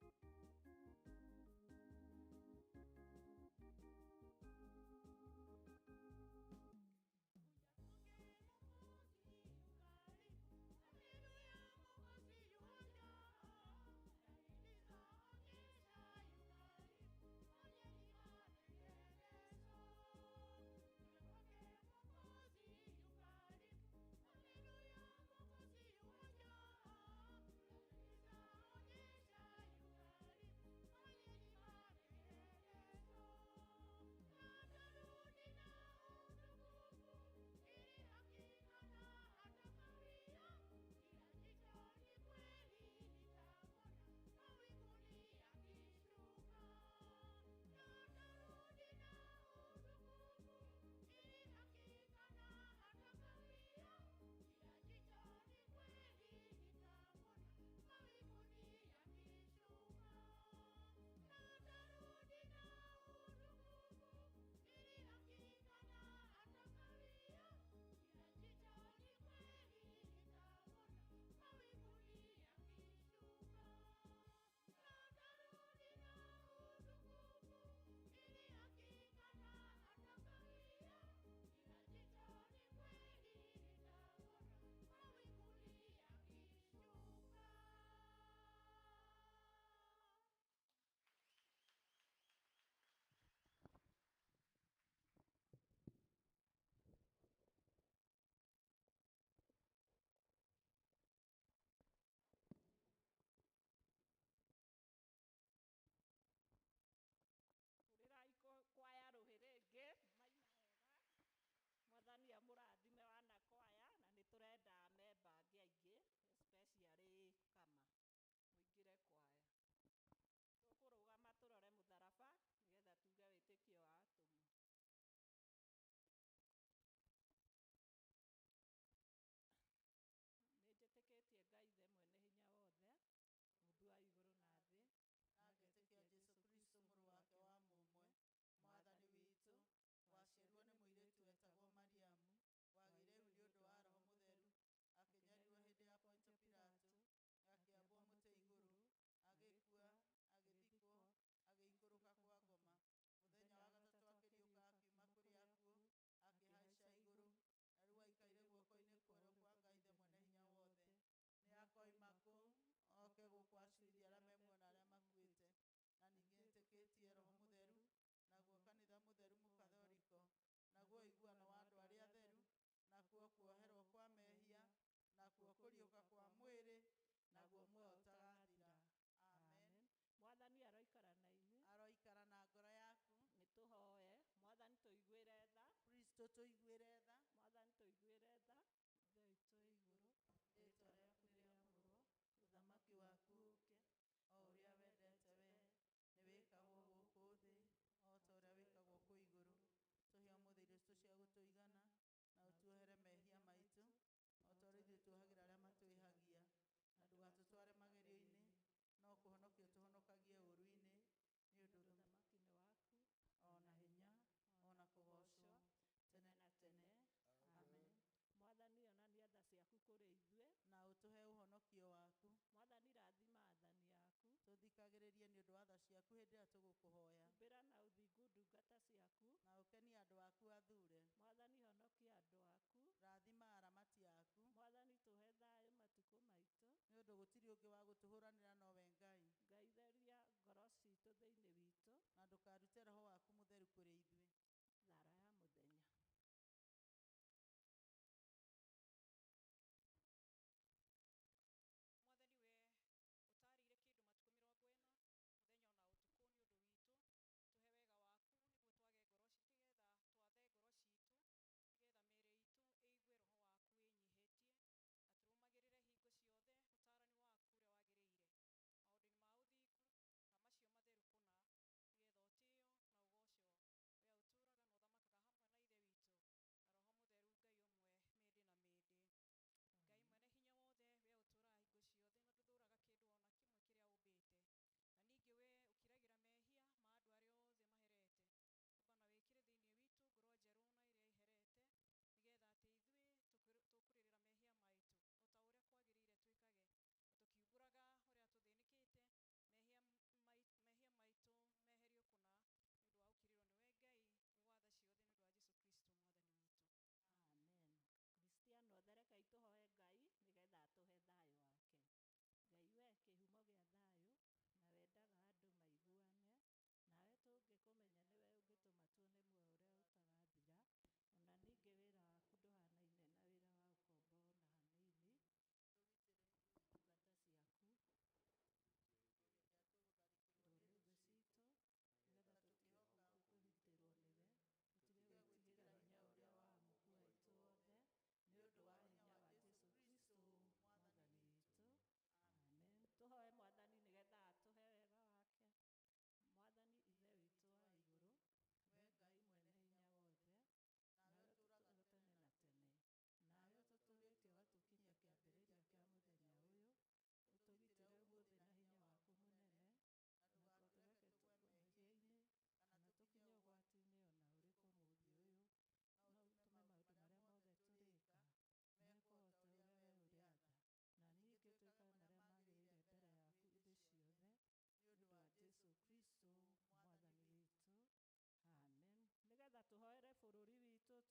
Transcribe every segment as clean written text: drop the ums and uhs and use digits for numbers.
Tũrũmagĩrĩre hingo ciothe ũtaarani waku ũrĩa wagĩrĩire.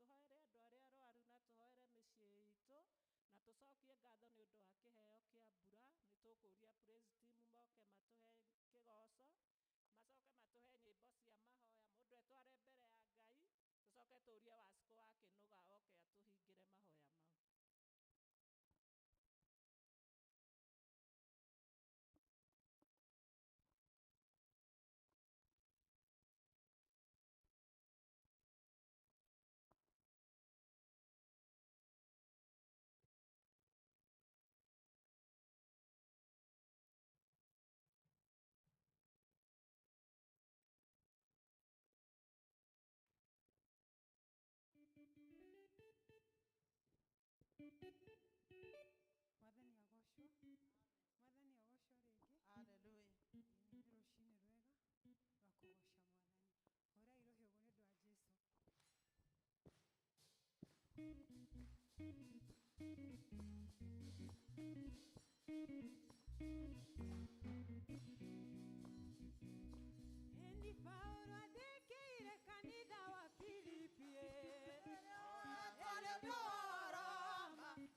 Tũhoere andũ arĩa arwaru na tũhoere mĩciĩ itũ, na tũcokie ngatho nĩ ũndũ wa kĩheo kĩa mbura. Nĩ tũkũria praise team moke matũhe kĩgoco, macoke matũhe nyĩmbo cia mahoya, mũndũ etware mbere ya Ngai, tũcoke tũrie Wacikũ wa Kĩnũga oke atũhingĩre mahoya mau. Mwathani agocwo, Mwathani agocwo rĩngĩ. Hallelujah. Nĩ rũcinĩ rwega rwa kũgoca Mwathani. Hũrai rũhĩũgũ nĩ ũndũ wa Jesũ. Ĩni Paũlũ andĩkĩire kanitha wa Filipi.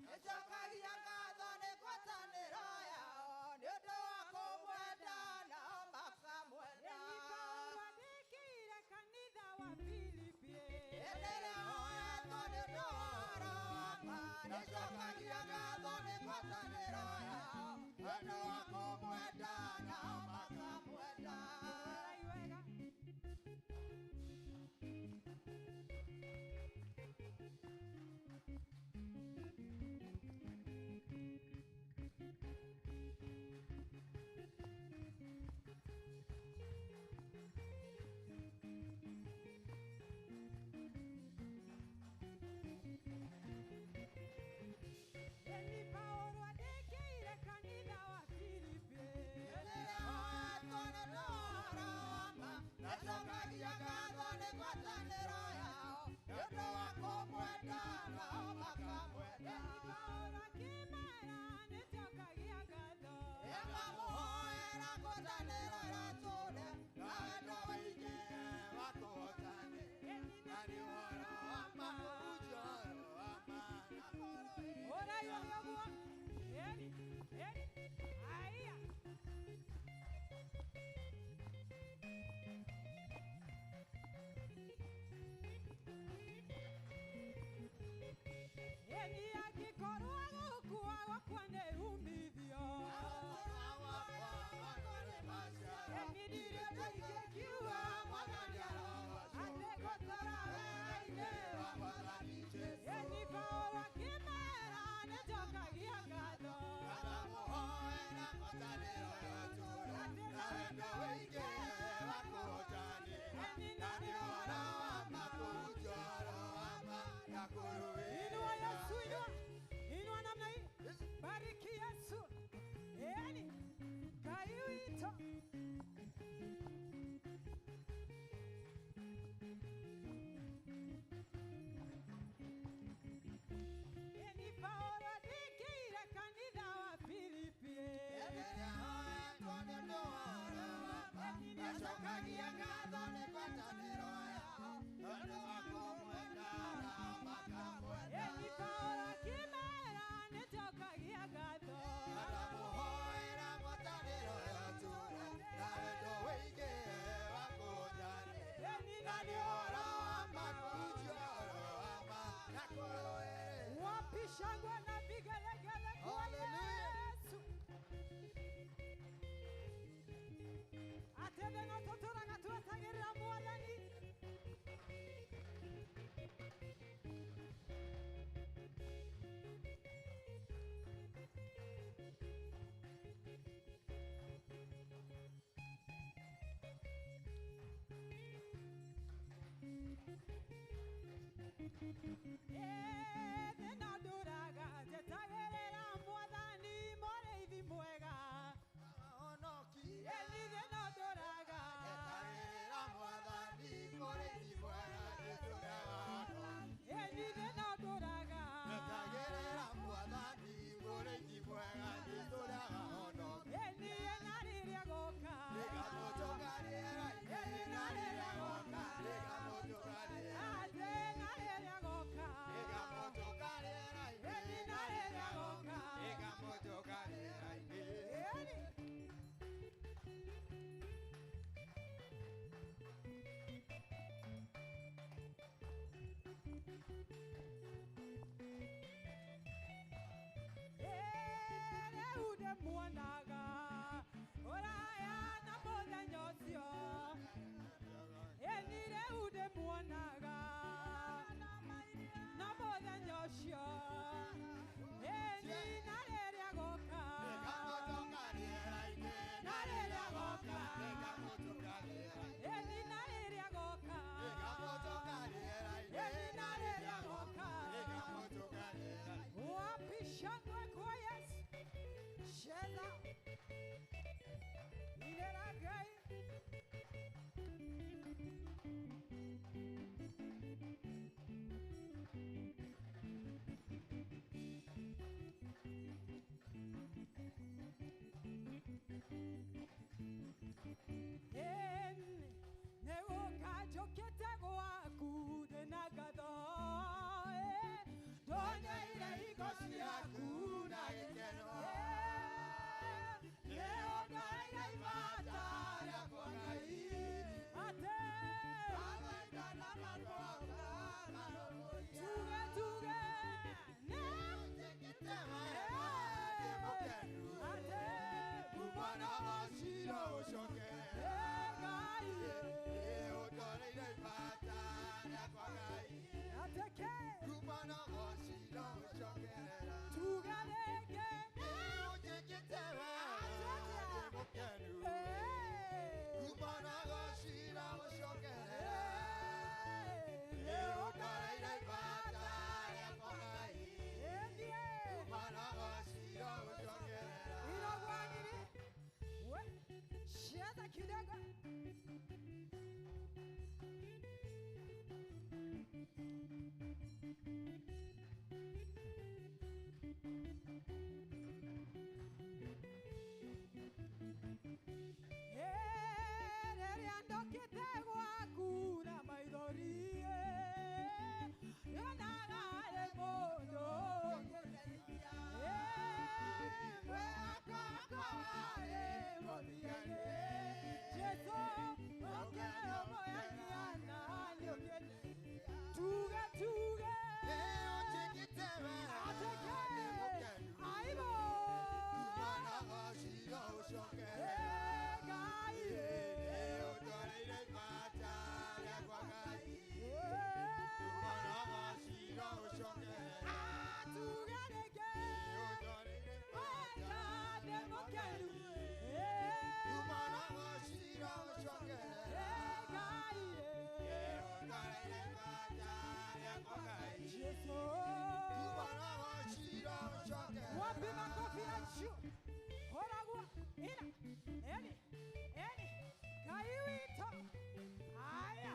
Nĩnjokagia ngatho nĩ ngwatanĩro yao nĩ ũndũ wa kũmwenda nao makamwenda. Ĩni Paũlũ andĩkĩire kanitha wa Filipi. Hĩndĩ ĩrĩa hoetwo nĩ ũndũ wa Roma, nĩnjokagia ngatho nĩ ngwatanĩro yao nĩ ũndũ wa kũmwenda nao makamwenda. Rorai wega. Ĩni Paũlũ andĩkĩire kanitha wa Filipi. Hĩndĩ ĩrĩa hoetwo nĩ ũndũ wa Roma, nĩnjokagia ngatho nĩ ngwatanĩro yao nĩ ũndũ wa kũmwenda nao makamwenda. Ĩni Paũlũ akĩmera nĩnjokagia ngatho. Ĩkamũhoera ngwatanĩro ĩratũũre na wendo ũingĩ wa kũhotanĩra. Ĩni Na nĩ ũhoro wa ma, kũhunjia ũhoro wa ma na kũrũĩrĩra. Hũrai rũhĩ ũguo. Ĩni, ĩni, haiya. Ĩni angĩkorwo gũkua gwakwa nĩ umithio. Ĩni ndirĩ ũndũ ingĩkiuga atĩ ngũtũũra wega-inĩ. Ĩni Paũlũ akĩmera nĩnjokagia ngatho. Inua Yesu, inua. Inua namna hii. Bariki Yesu. Yaani Ngai witũ. Ĩni Paũlũ andĩkĩire kanitha wa Filipi. Nĩnjokagia ngatho nĩ ngwatanĩro yao nĩ ũndũ wa kũmwenda nao makamwenda. Ĩni Paũlũ akĩmera nĩnjokagia ngatho. Akamũhoera ngwatanĩro ĩratũũra na wendo ũingĩ wa kũhotanĩra. Ĩni Na nĩ ũhoro wa ma, kũhunjia ũhoro wa ma na kũrũĩrĩra. Wapi shangwe na vigelegele kwa Hallelujah. Yesu. Atĩ no tũtũraga twetagĩrĩra Mwathani. Ĩ no ndũraga njetagĩrĩra Mwathani mũrĩithi mwega. Ahonokie. Ĩ niĩ no ndũraga. Njetagĩrĩra Mwathani mũrĩithi mwega, Jesũ nĩahonokie. Ĩ niĩ no ndũraga. Njetagĩrĩra Mwathani mũrĩithi mwega, Jesũ nĩahonokie. Ĩ niĩ na rĩrĩa goka. Nĩngamũtũnga rĩera-inĩ, na rĩrĩa goka, nĩngamũtũnga rĩera-inĩ. Atĩ na rĩrĩa goka. Ndĩmuonaga ũraya na mũthenya ũcio, ĩni rĩu ndĩmuonaga na mũthenya ũcio, ĩni na rĩrĩa goka, na rĩrĩa goka, ĩni na rĩrĩa goka, ĩni na rĩrĩa goka. Wapi shangwe kwa Yesu? Cheza inera Ngai. Ĩni nĩgũka njũkĩte gwaku ndĩna ngatho, ndonyeire hingo ciaku na gĩkeno, nĩũndoreire ibata rĩakwa Ngai, atĩ tuge tuge nĩ atĩ Ngai ateke tuge rĩngĩ. Cheza kidogo. Rĩrĩa ndokĩte gwaku na maithori, nyonaga arĩ mũndũ mwĩhoko warĩ mũthia-inĩ. Jesũ ũkĩrũmbũyania na niĩ. Tuge tuge ateke aibo Ngai. Wapi makofi ya juu? Horagua ina eni eni Ngai witũ. Aya.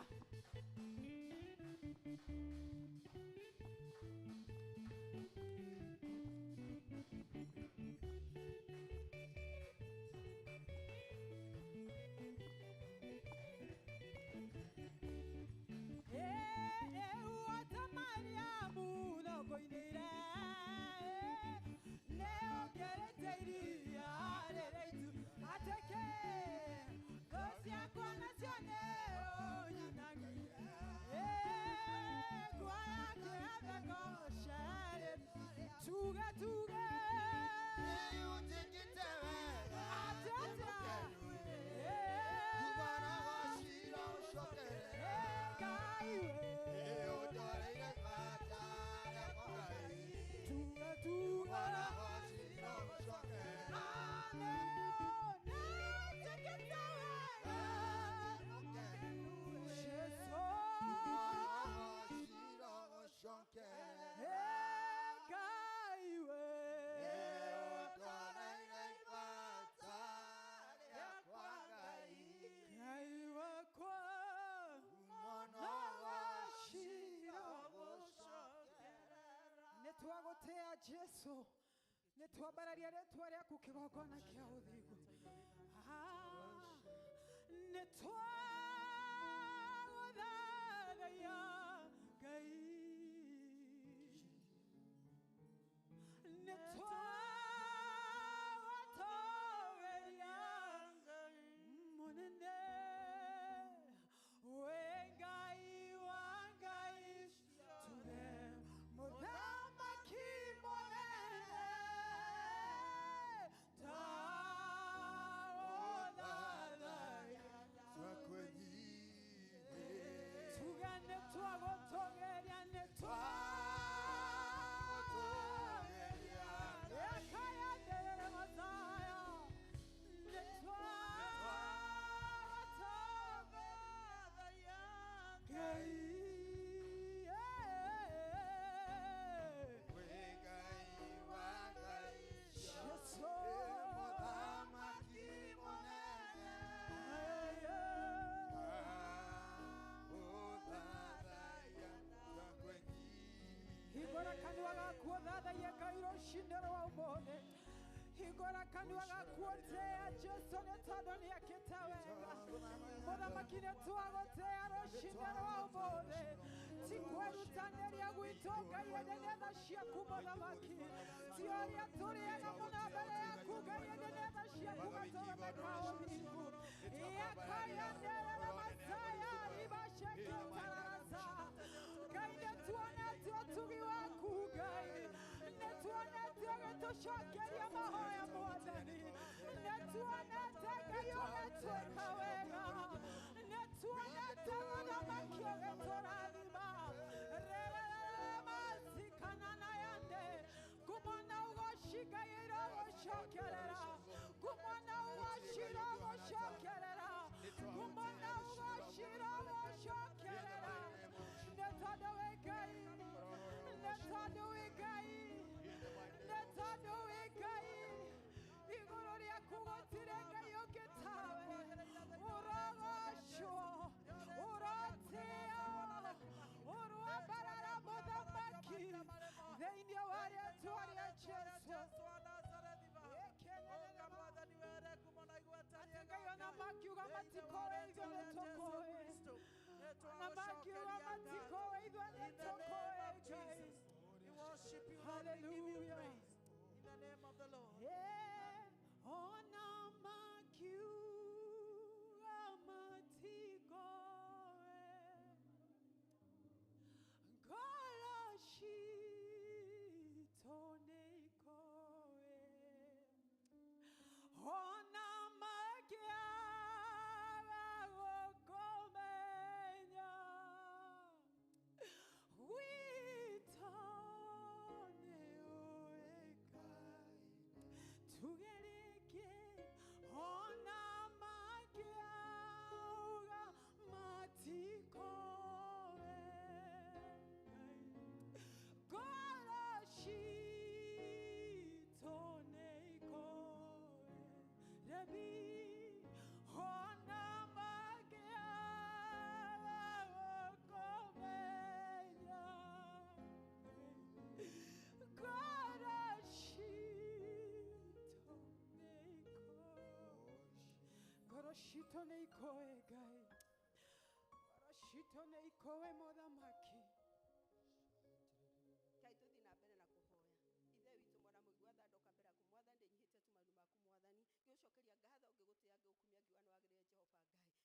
Ota Mariamu no kũinĩire, nĩongerete iria rĩrĩa itu ateke thũ ciakwa nacio nĩũnyinangĩire. Nguo yake yamegocere. Tuge tuge atete Ngai we. Tuge tuge Nĩtwagũtĩa Jesu, nĩtwambararia rĩtwa rĩaku kĩgongona kĩa ũthingu. Nĩtwagũthathaiya Ngai, nĩtwagũtũũgĩria mũnene, wĩ Ngai wa Ngai, tuge mũthamaki mũnene ta Hingũra kanua gaku ũtĩe Jesũ nĩ tondũ nĩekĩte wega. Mũthamaki nĩ twagũtĩĩa rũcinĩ rwa ũmũthĩ. Ti kwĩrutanĩria gwitũ Ngai ĩndĩ nĩ tha ciaku mũthamaki. Ti ũrĩa tũrĩaga mũno mbere yaku Ngai ĩndĩ nĩ tha ciaku gatũrũme ka ũthingu. Yakayanderera masaya ribasheketararasa. Ngai nĩ tuonete ũtugi waku Ngai. Nĩ tuonete ũgĩtũcokeria mahoya Mwathani. Nĩ tuonete Ngai ũgĩtwĩka wega. Nĩ tuonete mũthamaki ũgĩtũrathima. Rerereremazikanana yande. Ngumona ũgoci Ngai irogũcokerera. Ngumona ũgoci irogũcokerera. Ngumona ũgoci irogũcokerera. Nĩ tondũ wĩ Ngai. Nĩ tondũ wĩ Ngai. Nĩ tondũ wĩ Ngai. Igũrũ rĩaku gũtirĩ Ngai ũngĩ tawe. Ũrogocwo, ũrotĩo, ũrwambarara mũthamaki thĩinĩ wa rĩĩtwa rĩa Jesũ. Atĩ Ngai ona makiuga matikoĩ ithuĩ nĩ tũkũĩ. Ona makiuga matikoĩ ithuĩ nĩ tũkũĩ Ngai. Hallelujah. In the name of the Lord. Yeah, ona makiuga matikoe ngoro citũ nĩikoe. Ona makiaga gũkũmenya gwitũ nĩũĩkaine. Tugereke ona makiauga matikoe ngoro citũ nĩikoe. Rebi ona makiaga gũkũmenya ngoro citũ nĩikoe. Ngoro citũ nĩikoe Ngai. Ngoro citũ nĩikoe mũthamaki. Ngai tũthiĩ na mbere na kũhoya. Ithe witũ mwana mũigua tha ndoka mbere yaku Mwathani, ndĩnyihĩtie tu maru maku Mwathani, ngĩgũcokeria ngatho, ngĩgũtĩĩa, ngĩgũkumia, ngiuga nĩ wagĩrĩire Jehova Ngai.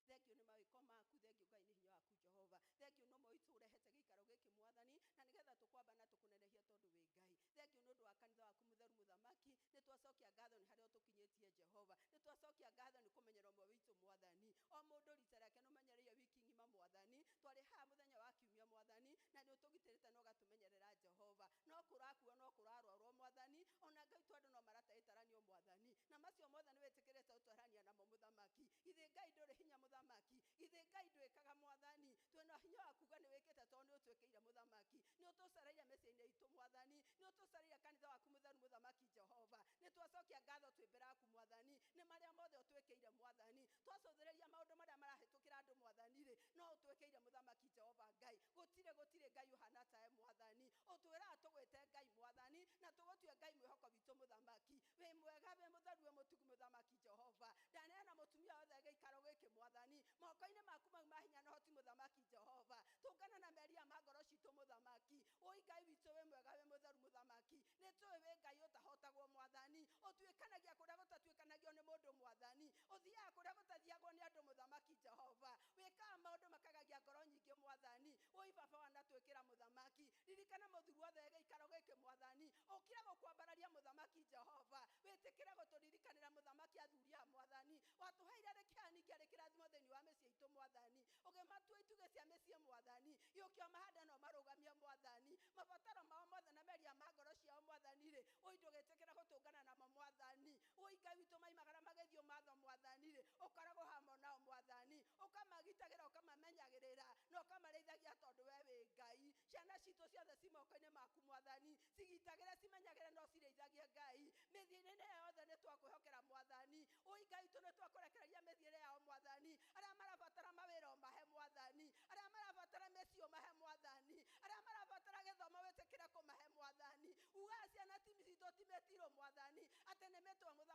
Thengiũ nĩ mawĩko maku, thengiũ Ngai nĩ hinya waku Jehova, thengiũ nĩ ũmwe witũ ũrehete gĩikaro gĩkĩ Mwathani, na nĩgetha tũkwamba na tũkũnenehie tondũ wĩ Ngai. Thengiũ nĩ ũndũ wa kanitha waku mũtheru mũthamaki, nĩ twacokia ngatho nĩ harĩa ũtũkinyĩtie Jehova, nĩ twacokia ngatho nĩ kũmenyera ũmwe witũ Mwathani, o mũndũ rita rĩake nĩ ũmenyereire wiki ng'ima Mwathani, twarĩ haha mũthenya wa kiumia Mwathani, na nĩ ũtũgitĩrĩte na ũgatũmenyerera Jehova, no kũrakuo no kũrarwarwo Mwathani, ona Ngai tu andũ no marataĩtaranio Mwathani, na macio mothe nĩ wĩtĩkĩrĩte ũtwarania namo mũthamaki. Githĩ Ngai ndũrĩ hinya mũthamaki? Githĩ Ngai ndwĩkaga Mwathani? Twĩna hinya wa kuuga nĩ wĩkĩte tondũ nĩ ũtwĩkĩire mũthamaki, nĩ ũtũcereire mĩciĩ-inĩ itũ Mwathani, nĩ ũtũcereire kanitha waku mũtheru mũthamaki Jehova. Nĩ twacokia ngatho twĩ mbere yaku Mwathani nĩ marĩa mothe ũtwĩkĩire Mwathani. Twacũthĩrĩria maũndũ marĩa marahĩtũkĩra andũ Mwathani rĩ, no ũtwĩkĩire mũthamaki Jehova Ngai. Gũtirĩ gũtirĩ Ngai ũhana tawe Mwathani. Ũtwĩraga tũgwĩte Ngai Mwathani na tũgũtue Ngai mwĩhoko witũ mũthamaki. Wĩ mwega, wĩ mũtheru, wĩ mũtugu mũthamaki Jehova. Ndaneana mũtumia wothe gĩikaro gĩkĩ Mwathani moko-inĩ maku mau ma hinya na ũhoti mũthamaki Jehova. Tũngana na meria ma ngoro citũ mũthamaki. Ũi Ngai witũ wĩ mwega, wĩ mũtheru mũthamaki. Nĩ tũĩ wĩ Ngai ũtahotagwo Mwathani. Ũtuĩkanagia kũrĩa gũtatuĩkanagio nĩ mũndũ Mwathani. Ũthiaga kũrĩa gũtathiagwo nĩ andũ mũthamaki Jehova. Wĩkaga maũndũ makagagia ngoro nyingĩ Mwathani. Ũi baba wanatwĩkĩra mũthamaki. Ririkana mũthuri wothe gĩikaro gĩkĩ Mwathani. Ũkĩra gũkwambararia mũthamaki Jehova. Wĩtĩkĩre gũtũririkanĩra mũthamaki athuri a Mwathani. Watũheire rĩkĩha ningĩ arĩ kĩrathimo thĩinĩ wa mĩciĩ itũ Mwathani. Ũgĩmatua itugĩ cia mĩciĩ Mwathani. Gĩũkĩo mahande no marũgamie Mwathani. Mabataro mao mothe na meria ma ngoro ciao Mwathani rĩ, ũi ndũgĩtĩkĩra gũtũngana namo Mwathani. Ũi Ngai witũ maimagara magĩthiĩ matho Mwathani rĩ, ũkoragwo hamwe nao Mwathani. Ũkamagitagĩra, ũkamamenyagĩrĩra na ũkamarĩithagia tondũ we wĩ Ngai. Ciana citũ ciothe ci moko-inĩ maku Mwathani. Cigitagĩre, cimenyagĩre na ũcirĩithagie Ngai. Mĩthiĩ-inĩ yothe nĩ twakwĩhokera Mwathani. Ũi Ngai witũ nĩ twakũrekereria mĩthiĩre yao Mwathani. Arĩa marabatara mawĩra ũmahe Mwathani. Arĩa marabatara mĩciĩ ũmahe Mwathani. Arĩa marabatara gĩthomo wĩtĩkĩre kũmahe Mwathani. Uga ciana citũ ti mĩtirũ Mwathani, atĩ nĩ mĩtwe mũthamaki.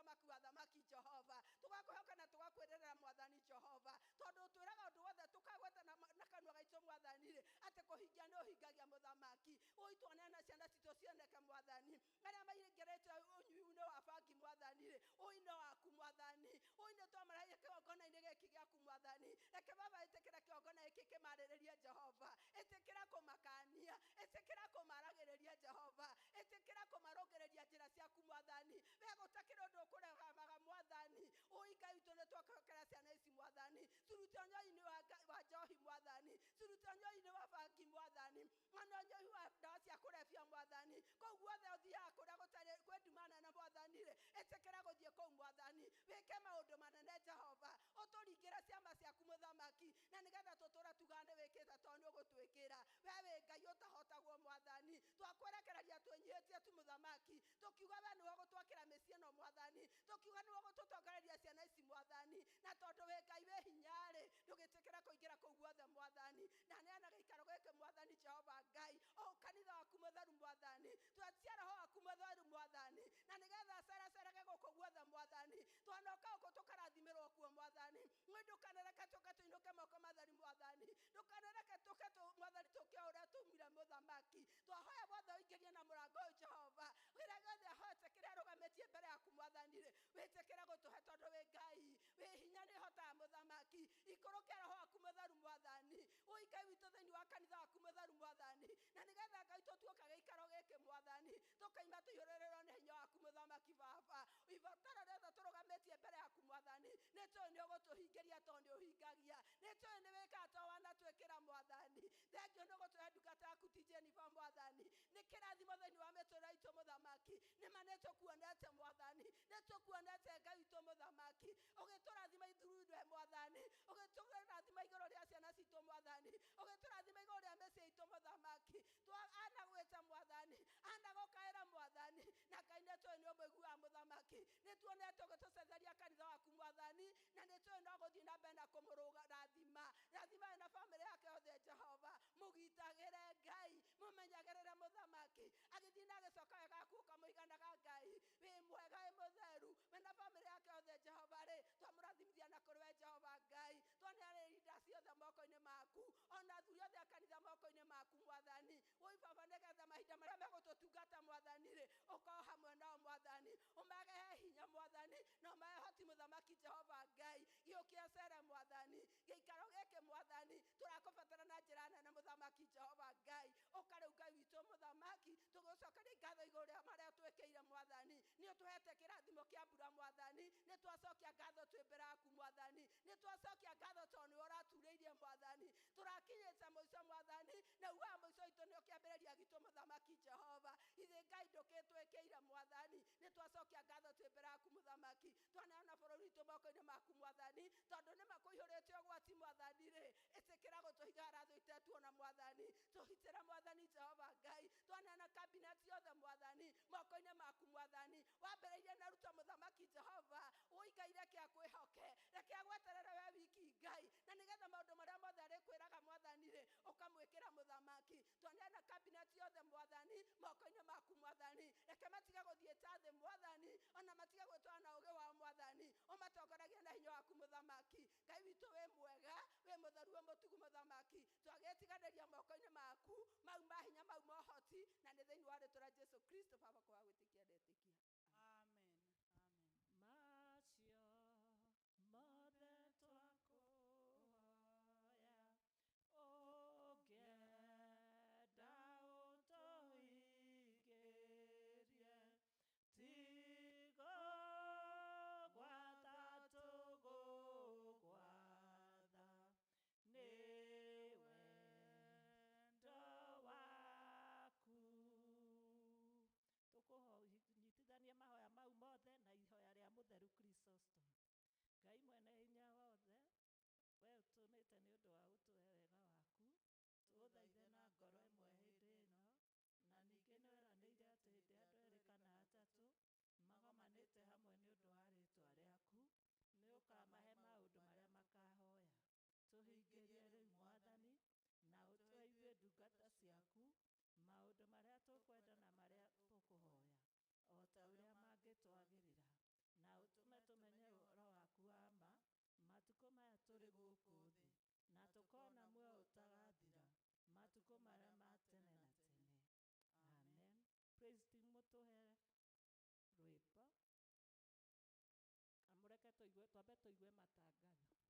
twamaragia kĩgongona-inĩ gĩkĩ gĩaku mwathani. Reke baba ĩtĩkĩra kĩgongona gĩkĩ kĩmarĩrĩrie Jehova, ĩtĩkĩra kũmakania, ĩtĩkĩra kũmaragĩrĩria Jehova, ĩtĩkĩra kũmarũngĩrĩria njĩra ciaku mwathani. We gũtakĩrĩ ũndũ ũkũregamaga mwathani. Ũi Ngai witũ, nĩ twakũhokera ciana ici mwathani, cirute ũnyoi-inĩ wa njohi mwathani, cirute ũnyoi-inĩ wa bangi mwathani, ona ũnyoi wa ndawa cia kũrebia mwathani. Kũu guothe ũthiaga kũrĩa gũtarĩ kwĩ nduma nene mwathani rĩ, ĩtĩkĩra gũthiĩ kũu mwathani, wĩke maũndũ manene Jehova, ũtũringĩre ciama ciaku mũthamaki, na nĩgetha tũtũre tugaga nĩ wĩkĩte tondũ nĩ ũgũtwĩkĩra. We wĩ Ngai ũtahotagwo mwathani, twakwerekereria twĩnyihĩtie tu mũthamaki, tũkiuga we nĩwe ũgũtwakĩra mĩciĩ ĩno mwathani, tũkiuga nĩwe ũgũtũtongoreria ciana ici mwathani, na tondũ wĩ Ngai wĩ hinya-rĩ, ndũgĩtĩkĩra kũingĩra kũu guothe mwathani. Ndaneana gĩikaro gĩkĩ mwathani Jehova Ngai, o kanitha waku mũtheru mwathani, twatia roho waku mũtheru mwathani, na nĩgetha ceracerage gũkũ guothe mwathani, twanoka gũkũ tũkarathimĩrwo kuo mwathani. Nĩ ndũkanareke tũke tũinũke moko matheri mwathani, ndũkanareke tũke mwathani tũke o ũrĩa tumire mũthamaki. Twahoya wothe ũingĩrie na mũrango ũyũ Jehova, kĩrĩa gĩothe ahoete kĩrĩa arũgamĩtie mbere yaku mwathani rĩ, wĩtĩkĩre gũtũhe tondũ wĩ Ngai wĩ hinya nĩ ũhotaga mũthamaki. Ikũrũkia roho waku mũtheru mwathani, ũi Ngai witũ thĩinĩ wa kanitha waku mũtheru mwathani, na nĩgetha Ngai tũtuĩka gĩikaro gĩkĩ mwathani, tũkaima tũihũrĩrĩrwo nĩ hinya waku mũthamaki. Baba, ibataro rĩothe tũrũgamĩtie mbere yaku mwathani, nĩ tũĩ nĩ ũgũtũhingĩria tondũ nĩ ũhingagia, nĩ tũĩ nĩ wĩkaga tondũ wanatwĩkĩra mwathani. Thengiũ nĩ ũgũtũhe ndungata yaku ti Jennifer mwathani, nĩ kĩrathimo thĩinĩ wa mĩtũrĩre itũ mũthamaki. Nĩma nĩ tũkuonete mwathani, nĩ tũkuonete Ngai witũ mũthamaki, ũgĩtũrathima ithuĩ mwathani, ũgĩtũrathima igũrũ rĩa ciana citũ mwathani, ũgĩtũrathima igũrũ rĩa mĩciĩ itũ mũthamaki. Anagwĩta mwathani, anagũkaĩra mwathani, na Ngai nĩ tũĩ nĩ ũmũiguaga mũthamaki. Nĩ tuonete ũgĩtũcetheria kanitha waku mwathani, na nĩ tũĩ no gũthiĩ na mbere na kũmũrathima. Rathima we na bamĩrĩ yake yothe Jehova, mũgitagĩre Ngai, mũmenyagĩrĩre mũthamaki, agĩthiĩ na agĩcoka wega aku ũkamũiganaga Ngai wĩ mwega wĩ mũtheru, we na bamĩrĩ yake yothe Jehova rĩ, twamũrathimithia na kũrĩ we Jehova Ngai. Twaneanĩra inda ciothe moko-inĩ maku, ona athuri othe a kanitha moko-inĩ maku mwathani. Ũi baba, nĩgetha mahinda marĩa megũtũtungata mwathani rĩ, ũkorwo hamwe nao mwathani, ũmahe hinya mwathani, na ũmahe hoti mũthamaki Jehova Ngai. Gĩũkia cere mwathani, gĩikaro gĩkĩ mwathani, tũrakũbatara na njĩra nene mũthamaki Jehova Ngai. Ũka rĩu Ngai witũ mũthamaki, tũgũcokeria ngatho igũrũ rĩa marĩa twĩkĩire mwathani. Nĩ ũtũhete kĩrathimo kĩa mbura mwathani, nĩ twacokia ngatho twĩ mbere yaku mwathani, nĩ twacokia ngatho tondũ nĩwe ũraturĩirie mwathani. Tũrakinyĩte mũico mwathani, na ugaga mũico witũ nĩ ũkĩambĩrĩria gitũ mũthamaki Jehova. Ithe Ngai ndũkĩtwĩkĩire mwathani, nĩ twacokia ngatho twĩ mbere yaku mũthamaki. Twaneana bũrũri witũ moko-inĩ maku mwathani, tondũ nĩ makũihũrĩte ũgwati mwathani rĩ, ĩtĩkĩra gũtũhinga harĩa thũ itetuona mwathani, tũhitĩre mwathani Jehova Ngai. Twaneana kabineti yothe mwathani moko-inĩ maku mwathani, wambĩrĩirie na Ruto mũthamaki Jehova, ũikaire reke akwĩhoke, reke agweterere we wiki Ngai, na nĩgetha maũndũ marĩa mothe arĩkwĩraga mwathani rĩ, ũkamwĩkĩra mũthamaki. Twaneana kabineti yothe mwathani moko-inĩ maku mwathani, reke matige gũthiĩ ta thĩ mwathani, ona matige gwĩtwara na ũũgĩ wao mwathani, ũmatongoragie na hinya waku mũthamaki. Ngai witũ wĩ mwega, wĩ mũtheru, wĩ mũtugu mũthamaki, twagĩtiganĩria moko-inĩ maku mau ma hinya, mau ma ũhoti, na nĩ thĩinĩ wa rĩtwa rĩa Jesu Kristo baba kwaga gwĩtĩkia ndetĩkia. Amen. Amen. Macio mothe twakũhoya, ũngĩenda ũtũhingĩrie, tigũgwatha tũgũgwatha, nĩ wendo waku. Tũkũnyitithania mahoya mau mothe na ihoya rĩa mũtheru Chrysostom. Ngai mwene hinya wothe, we ũtũmĩte nĩ ũndũ wa gũtũhe wega waku, tũgũthaithe na ngoro ĩmwe hĩndĩ ĩno, na ningĩ nĩ weranĩire atĩ hĩndĩ ĩrĩa andũ erĩ kana atatũ magomanĩte hamwe nĩ ũndũ wa rĩĩtwa rĩaku, nĩ ũkamahe maũndũ marĩa makahoya. Tũhingĩrie rĩu mwathani, na ũtũhe ithuĩ ndungata ciaku maũndũ marĩa tũkwenda na marĩa tũkũhoya, o ta ũrĩa mangĩtwagĩrĩra, na ũtũme tũmenye ũhoro waku wa ma matukũ maya tũrĩ gũkũ thĩ, na tũkona muoyo ũtagathira matukũ marĩa ma tene na tene. Amen. Praise team, mũtũhe rwĩmbo, amũreke tũikare. Tũigue, twambe tũigue matangatho. Ngai nĩ mwega na hĩndĩ ciothe. Nĩ ngenete rũcinĩ rwa ũmũthĩ, nĩ honoketio nĩ Jesu Kristo. Bwana asifiwe. Maũndũ marĩa twĩ namo mahana ta ũũ. Wa mbere nĩ kũmũnyita ũgeni kanitha-inĩ ũyũ witũ wa St Mary's Thindigua, o mũndũ aigue e harĩa agĩrĩirwo nĩ gũkorwo arĩ akĩhoya Ngai. Bwana asifiwe. Ngwatanĩro citũ cia matũra, Nazareth me kwa Mr and Mrs Thuita. Bethlehem nderwo nĩ tondũ ũmũthĩ kwĩna macinani, nĩ mũgũthiĩ kũrĩkanĩra kũu kũrĩa mũgacemania ngwatanĩro. Atumia nĩ mekwamũrwo mwaka ũyũ, koguo mũtumia wĩ hau ũtarĩ weyandĩkithia gũtuĩka mũtumia wa Mothers Union, etĩkĩre kuona Kezia na no one chair lady witũ, nĩgetha manjĩrĩrie gũthoma. Gatatũ gaka tũrathiĩ nĩko ka mweri 24, nĩ gũgakorwo na fellowship ya atumia ya dinari yothe ya Thindigua, na ĩgakorwo gũkũ gwitũ kuma thaa 3. Na nĩ tondũ wa ũguo, mũtongoria wa Mothers Union nĩ aiga atumia othe metĩkĩre gũtigwo, nĩgetha mwĩharĩrĩrie nĩ ũndũ wa ũhoro ũcio. Kanisa macinani ũmũthĩ nĩ ya Bethlehem na ĩgũkorwo kwa Wakim. Ũmũthĩ nĩ mũthenya mũnene, nĩguo statement itũ ĩrathomwo nĩ auditor witũ Nelias, na karibu sana Madam Nelias, feel at home. Nĩ gũcoketio ngatho nĩ ũndũ wa ũrĩa mwetĩkĩrire gũka mũthenya wa Ash Wednesday, nĩko gatatũ ka mũhu gaka karathirire. Juma Friday ĩno ĩroka nĩyo tũgakorwo na service ya senior citizen na ĩkanjĩrĩria kuma thaa 4. Hĩndĩ ya Easter nĩ gũgakorwo na ũbatitho, na koguo mũndũ wĩ kũu ũngĩenda kũbatithio kana kũbatithĩrio mwana, no one evangelist witũ na nĩ egũgũteithĩrĩria hau hangĩ. Wĩheani witũ wa kiumia gĩkĩ kĩrathirire ũrahanaga ta ũũ: Gĩthũngũ athuri nĩ 2470, atumia nĩ 3725, kwarĩ na gĩcunjĩ gĩa ikũmi kĩa 850, na nĩ gwacokirio ngatho na 400. Gĩkuyu service athuri mũhothi warĩ 7550, atumia 5625, na nĩ kwarĩ na gĩcunjĩ gĩa ikũmi kĩa 7110, na nĩ gwacokirio ngatho na 5200. Bethlehem nĩ marutire kuota yao ya 2600. Paybill itũ yarĩ na 289 na 15. Macio nĩmo maũndũ marĩa tuma namo. Ngai wa muoyo amũrathime. Thank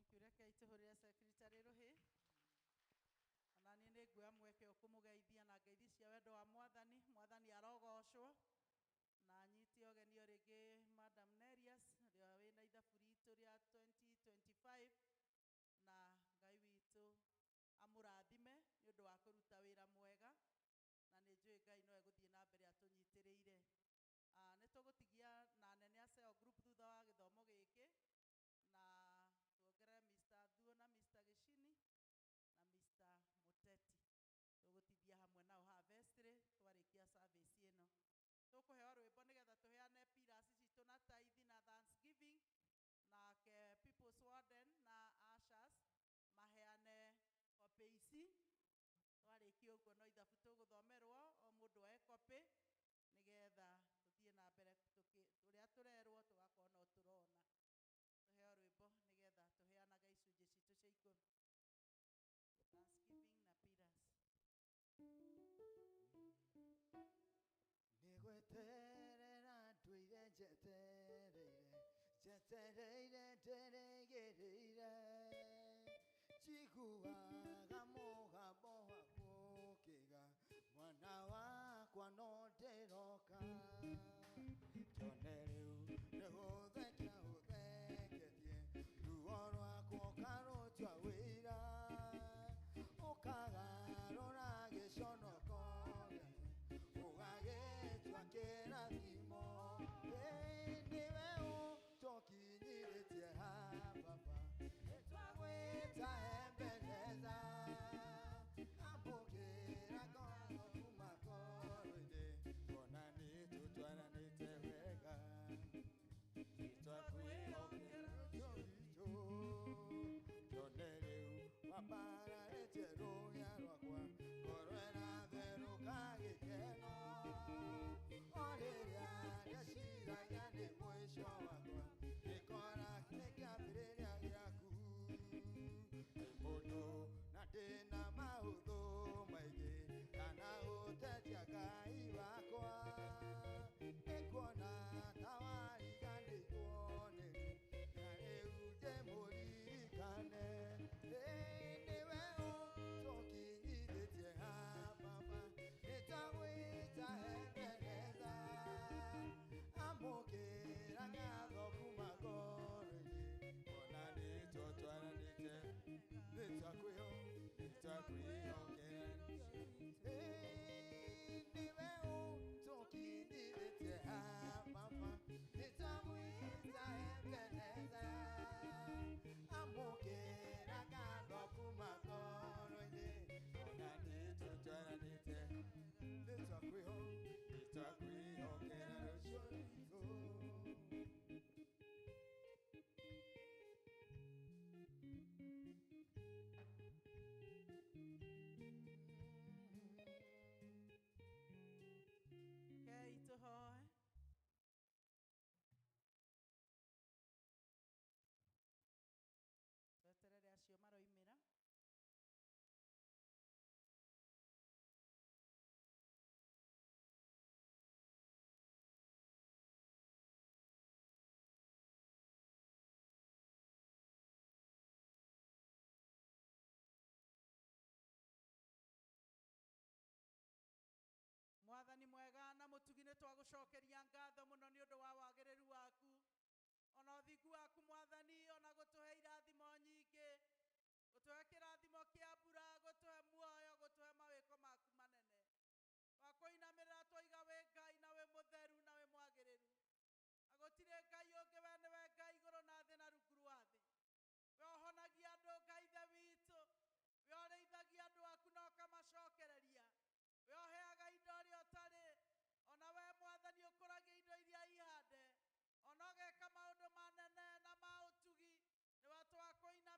you. Rekei tũhũrĩre secretary rũhĩ. Ona niĩ nĩ nguoya mweke ũyũ kũmũgeithia na ngeithi cia wendo wa Mwathani. Mwathani arogocwo. Na nyite ũgeni o rĩngĩ Madam Nerias ũrĩa wĩna ithabu ritũ rĩa 2025, na Ngai witũ amũrathime nĩ ũndũ wa kũruta wĩra mwega, na nĩ njũĩ Ngai no egũthiĩ na mbere atũnyitĩrĩire. Nĩ tũgũtigia na anene a cell group thutha wa gĩthomo gĩkĩ, na tuongerere Mr. Thuo na Mr. Gĩcini na Mr. Mũteti. Tũgũtithia hamwe nao haha vestry twarĩkia service ĩno. Tũkũheo rwĩmbo nĩgetha tũheane pillars citũ na tithe na thanksgiving, nake People's Warden na ushers maheane copy ici. Twarĩkia ũguo no ithabu tũgũthomerwo, o mũndũ oe copy nĩgetha tũthiĩ na mbere ũrĩa tũrerwo tũgakorwo no tũrona. Tũheo rwĩmbo nĩgetha tũheanage icunjĩ citũ cia ikũmi. Thanksgiving. Nĩgweterera ndũire njetereire, njetereire ndĩrĩgĩrĩire, njiguaga mũgambo waku ũkĩga mwana wakwa no ndĩroka. Kĩone rĩu nĩgũthekia ũtheketie, ruo rwakwa ũkarũtua wĩira, ũkagarũra gĩconoko ũgagĩtua kĩrathimo. Ĩ nĩwe ũtũkinyithĩtie haha baba, nĩtwagwĩta Ebeneza, amũkĩra ngatho kuma ngoro-inĩ, kuona nĩtũtwaranĩte wega, nĩtwakwĩhokera rũciũ rwitũ. Kĩone rĩu wambararĩtie rũhĩa rwakwa, ngoro ĩratherũka gĩkeno, o rĩrĩa ndeciragia nĩ mũico wakwa, ngĩkora nĩ kĩambĩrĩria gĩaku. Ndĩ mũndũ na ndĩna maũthũ maingĩ, kana gũtetia Ngai wakwa, nĩkuona ta wariganĩirwo nĩniĩ, na rĩu ndĩmũririkane. Ĩ nĩwe ũtũkinyithĩtie haha baba, nĩtwagwĩta Ebeneza, amũkĩra ngatho kuma ngoro-inĩ, kuona nĩtũtwaranĩte, nĩtwakwĩhokera. Ĩ nĩwe ũtũkinyithĩtie haha baba, nĩtwagwĩta Ebeneza, amũkĩra ngatho kuma ngoro-inĩ, kuona nĩtũtwaranĩte, nĩtwakwĩhokera rũciũ rwitũ. Rekei tũhoe. Tweterere acio maroimĩra. Mwathani mwega na mũtugi, nĩ twagũcokeria ngatho mũno nĩ ũndũ wa wagĩrĩru waku ona ũthingu waku Mwathani, ona gũtũhe irathimo nyingĩ, gũtũhe kĩrathimo kĩa mbura, gũtũhe muoyo, gũtũhe mawĩko maku manene. Twakũinamĩrĩra twaiga wĩ Ngai na wĩ mũtheru na wĩ mwagĩrĩru, na gũtirĩ Ngai ũngĩ, we nĩwe Ngai igũrũ na thĩ na rungu rwa thĩ. We ũhonagia andũ, Ngai Ithe witũ, we ũrĩithagia andũ aku na ũkamacokereria, we ũheaga indo ũrĩa ũtarĩ, ona we Mwathani ũkũragia indo iria ihande, ona ũgeka maũndũ manene na ma ũtugi. Nĩwe twakũinamĩrĩra.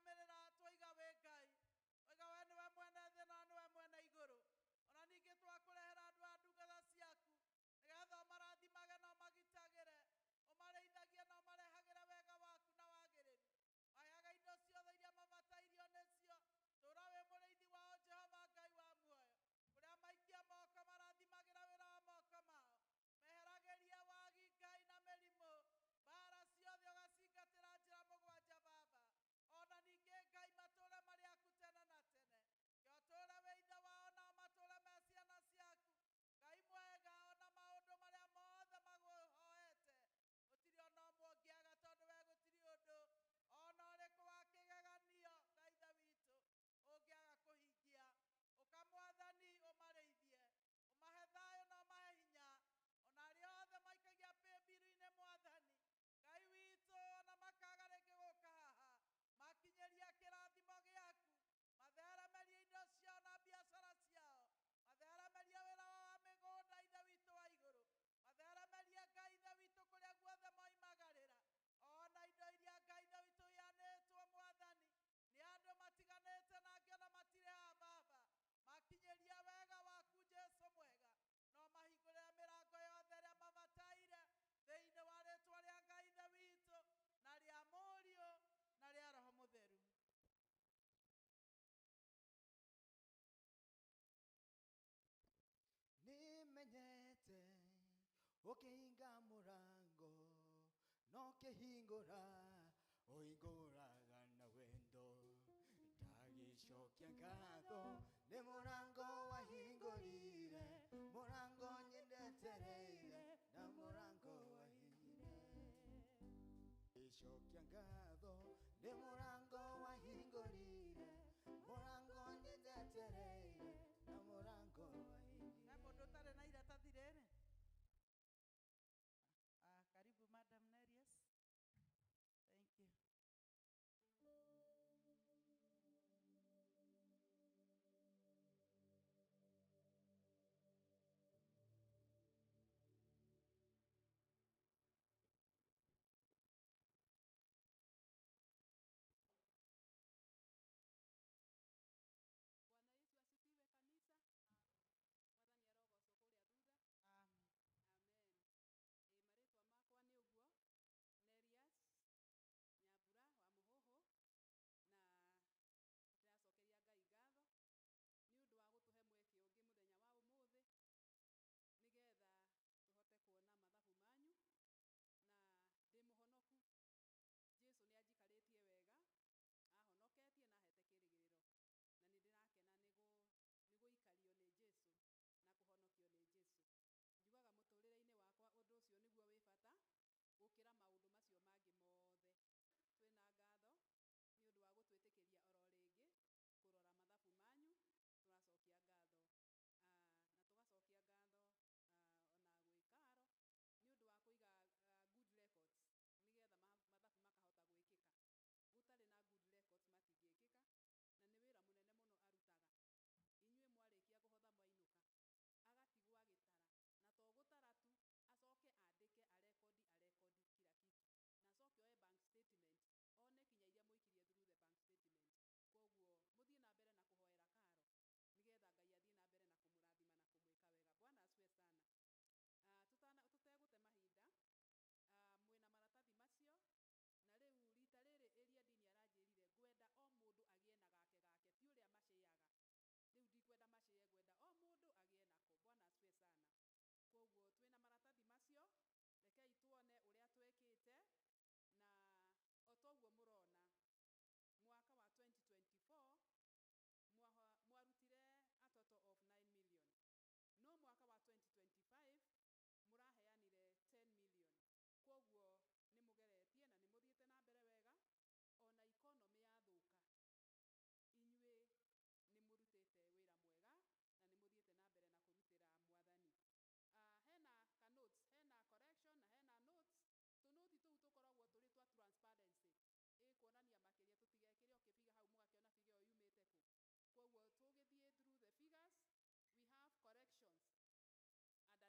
Ũkĩhinga mũrango no kĩhingũra ũhingũraga na wendo. Ndagĩcokia ngatho nĩ mũrango wahingũrire, mũrango nyendetereire na mũrango wahingire. Gĩcokia ngatho nĩ mũrango wahingũrire, mũrango nyendetereire na mũrango wahingire. He mũndũ ũtarĩ na iratathi rĩrĩ? Ah, karibu Madam Nerius. Thank you. Bwana Yesu asifiwe kanisa. Mwathani arogocwo kũrĩa thutha. Amen. Amen. Ĩ marĩtwa makwa nĩ ũguo Nerias Nyambura wa Mũhũhũ, na ndĩracokeria Ngai ngatho nĩ ũndũ wa gũtũhe mweke ũngĩ mũthenya wa ũmũthĩ nĩgetha tũhote kuona mathabu manyu, na ndĩ mũhonoku. Jesu nĩ anjikarĩtie wega, ahonoketie na ahete kĩrĩgĩrĩro, na nĩ ndĩrakena nĩ gũikario nĩ Jesu na kũhonokio nĩ Jesu. Njugaga mũtũrĩre-inĩ wakwa ũndũ ũcio nĩguo wĩ bata gũkĩra maũndũ macio mangĩ mothe. Twĩna ngatho nĩ ũndũ wa gũtwĩtĩkĩria oro rĩngĩ kũrora mathabu manyu, tũracokia ngatho. Na tũgacokia ngatho ona gwĩ Karo nĩ ũndũ wa kũiga good records nĩgetha mathabu makahota gwĩkĩka. Gũtarĩ na good records matingĩkĩka, na nĩ wĩra mũnene mũno arutaga. Inyuĩ mwarĩkia kũhotha mwainũka, agatigwo agĩtara, na to gũtara tu, acoke andĩke arekondi arekondi kila kitu, na acoke oe bank statement one kinya iria mũikirie through the bank statement. Koguo mũthiĩ na mbere na kũhoera Karo nĩgetha Ngai athiĩ na mbere na kũmũrathima na kũmwĩka wega. Bwana asifiwe sana. Tũtegũte mahinda, mwĩna maratathi macio, na rĩu rita rĩrĩ ĩria ndini aranjĩrire ngwenda o mũndũ agĩe na gake gake, ti ũrĩa macĩaga. Rĩu ndikwenda macĩe, ngwenda o mũndũ agĩe nako. Bwana asifiwe sana. Koguo twĩna maratathi macio, rekei tuone ũrĩa twĩkĩte, na o toguo mũrona mwaka wa 2024 mwarutire a total of 9 million, no mwaka wa 2025 mũraheanire 10 million. Koguo nĩ mũgeretie na nĩ mũthiĩte na mbere wega, ona economy yathũka inyuĩ nĩ mũrutĩte wĩra mwega na nĩ mũthiĩte na mbere na kũrutĩra Mwathani. Hena ka notes, hena correction na hena notes. Tũnũti tũu tũkoragwo tũrĩ twa transparency, ĩ kuonania makĩria tũtigekĩre o kĩbiga hau mũgakĩona biga ĩyo yumĩte kũ. Koguo tũgĩthiĩ through the figures, we have corrections and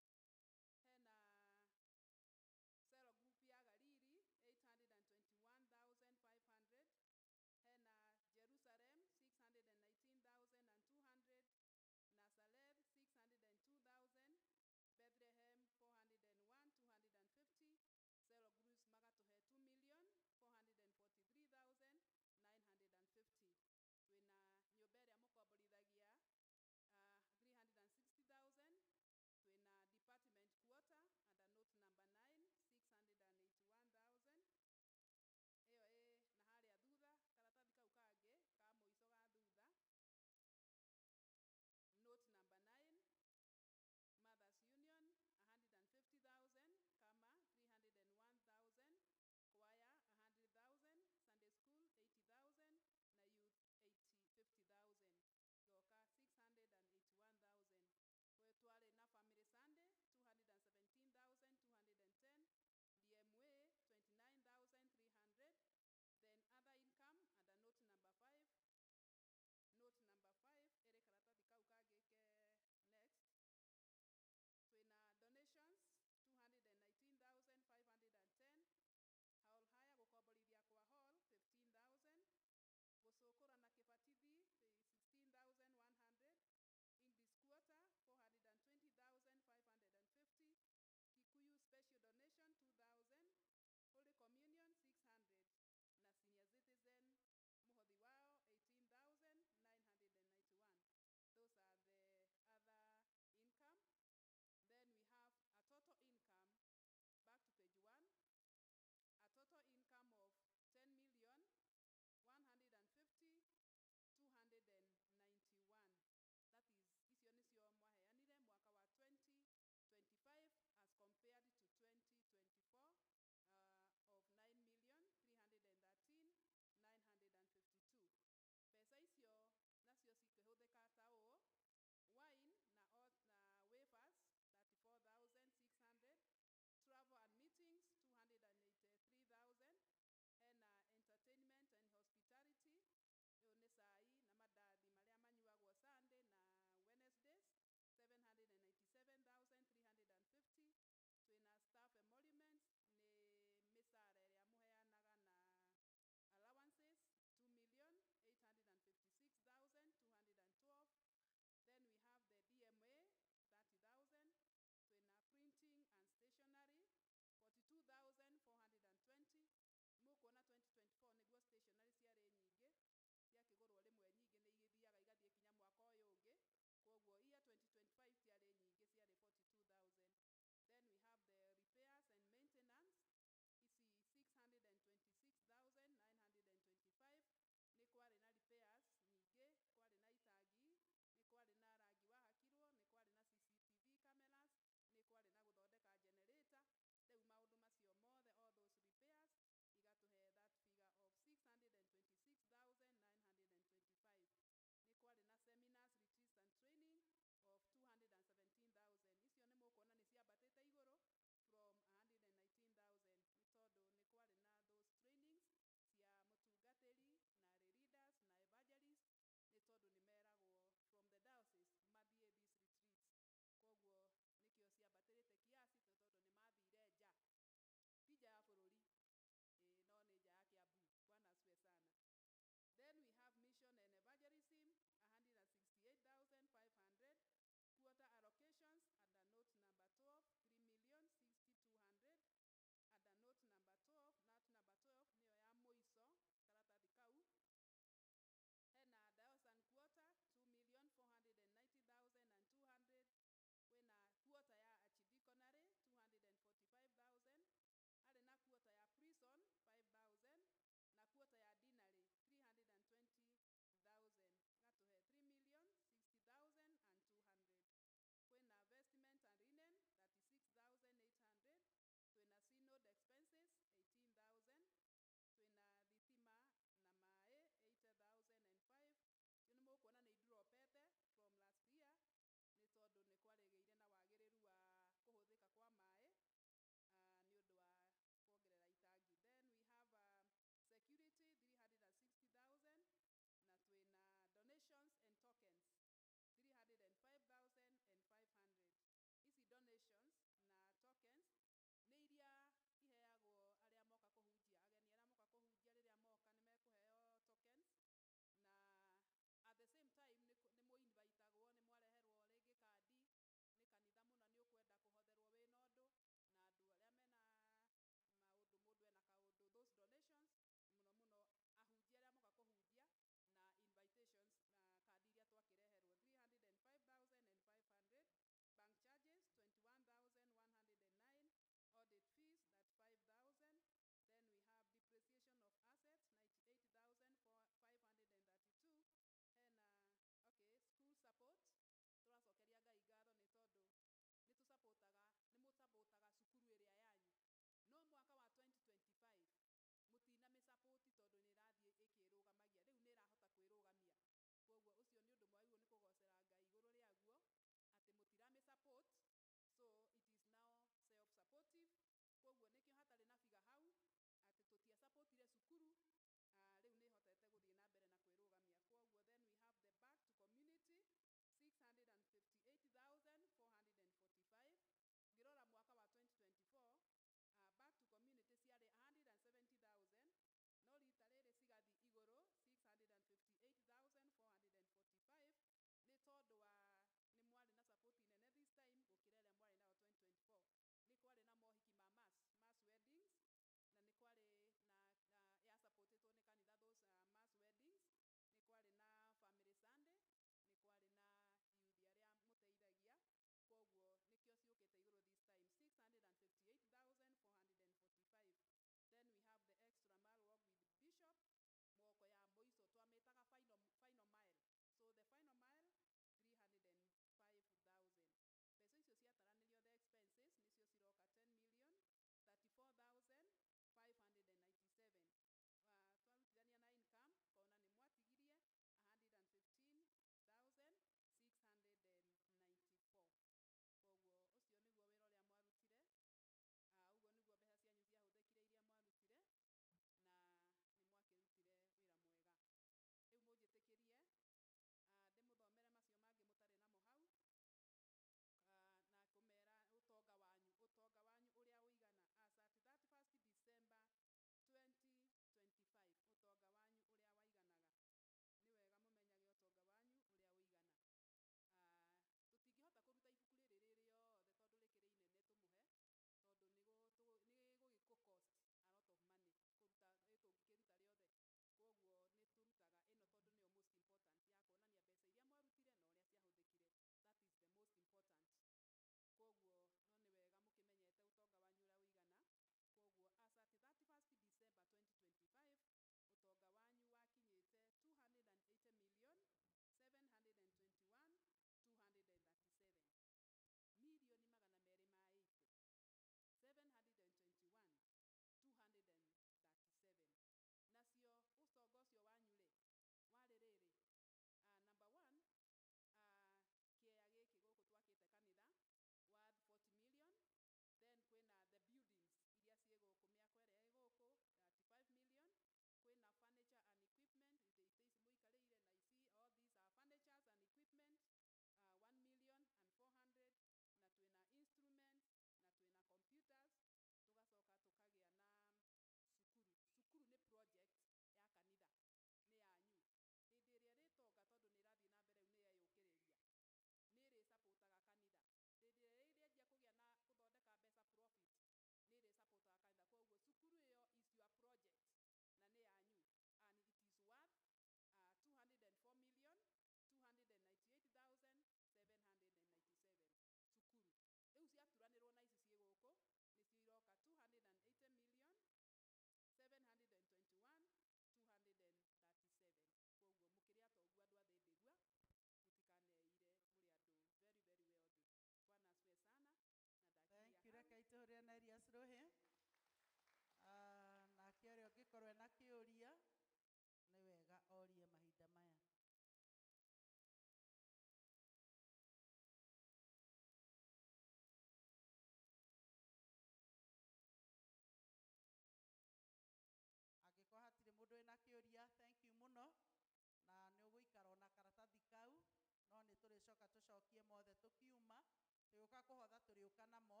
Tũcokie mothe tũkiuma tũgĩũka kũhotha tũrĩũka namo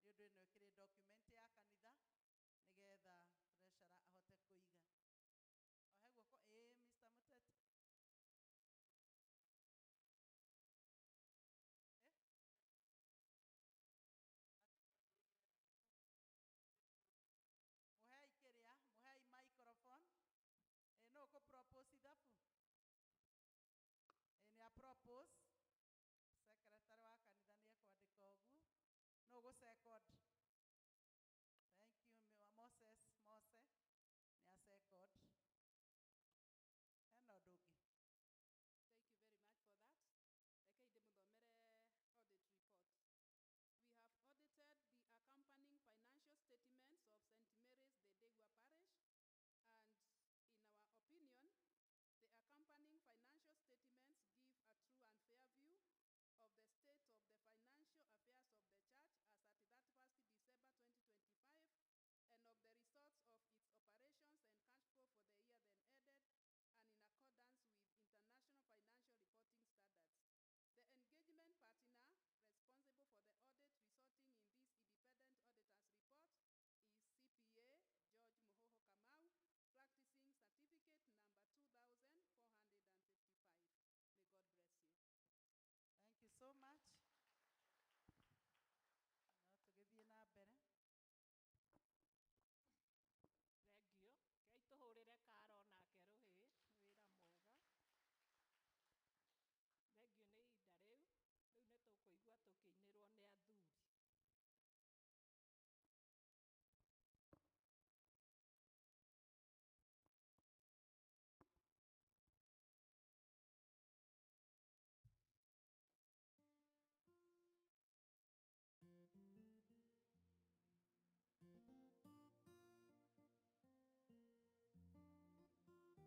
nĩ ũndũ ĩno ĩkĩrĩ document ya kanitha nĩgetha treasurer ahote kũiga. Ohe guoko ĩĩ Mr. Muteti. Muhei kĩrĩa, muhei microphone. Ĩ nũ ũkũ propose ithabu? Ĩ nĩ a propose. Secretary wa kanitha nĩ ekwandĩka ũguo. Nũ ũgũ second? Thank you Moses Mose nĩ a second. Hena ũndũ ũngĩ? Thank you very much for that. Rekei ndĩmũthomere audit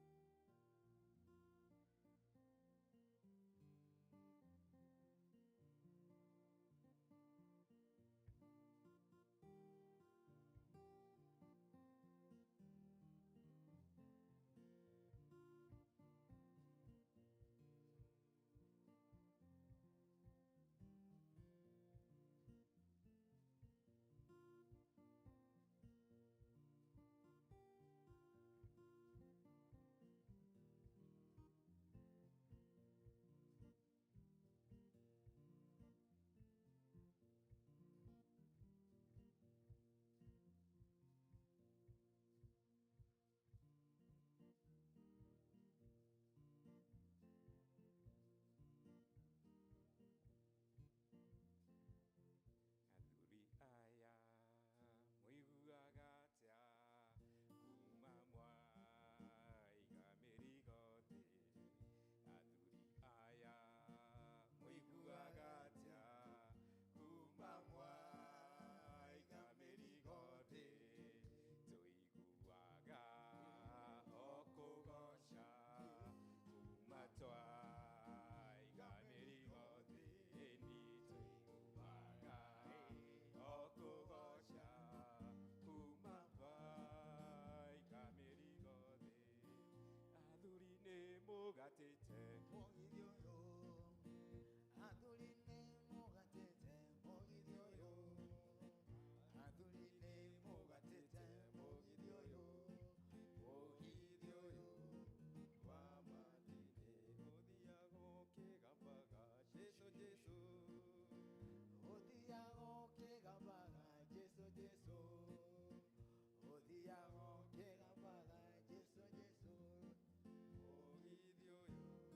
report. We have audited the accompanying financial statements of St. Mary's Thindigua Parish, and in our opinion, the accompanying financial statements give a true and fair view of the state of the financial affairs of the church as at 31st December 2025, and of the results of its operations and cash flow for the year then ended, and in accordance with International Financial Reporting Standards. The engagement partner responsible for the audit resulting in this independent auditor's report is CPA George Muhoho Kamau, practicing certificate number 2455. May God bless you. Thank you so much. No tũgĩthiĩ na mbere. Thengio. Kei tũhũrĩre karo nake rũhĩ, wĩra mwega. Thengio nĩ ihinda rĩu. Rĩu nĩ tũkũigua tũkĩinĩrwo nĩ athuri. Athuri aya mũiguaga atĩa kuma mwaiga mĩrigo thĩ? Athuri aya mũiguaga atĩa kuma mwaiga mĩrigo thĩ? Tũiguaga o kũgoca kuma twaiga mĩrigo thĩ, ni tũiguaga o kũgoca kuma twaiga mĩrigo thĩ. Athuri nĩ mũgatĩte Mũgithi ũyũ, athuri nĩ mũgatĩte mũgithi ũyũ, athuri nĩ mũgatĩte mũgithi ũyũ, mũgithi ũyũ wa mathĩnĩ ũthiaga ũkĩgambaga Jesũ Jesũ, ũthiaga ũkĩgambaga Jesũ Jesũ, ũthiaga ũkĩgambaga Jesũ Jesũ, mũgithi ũyũ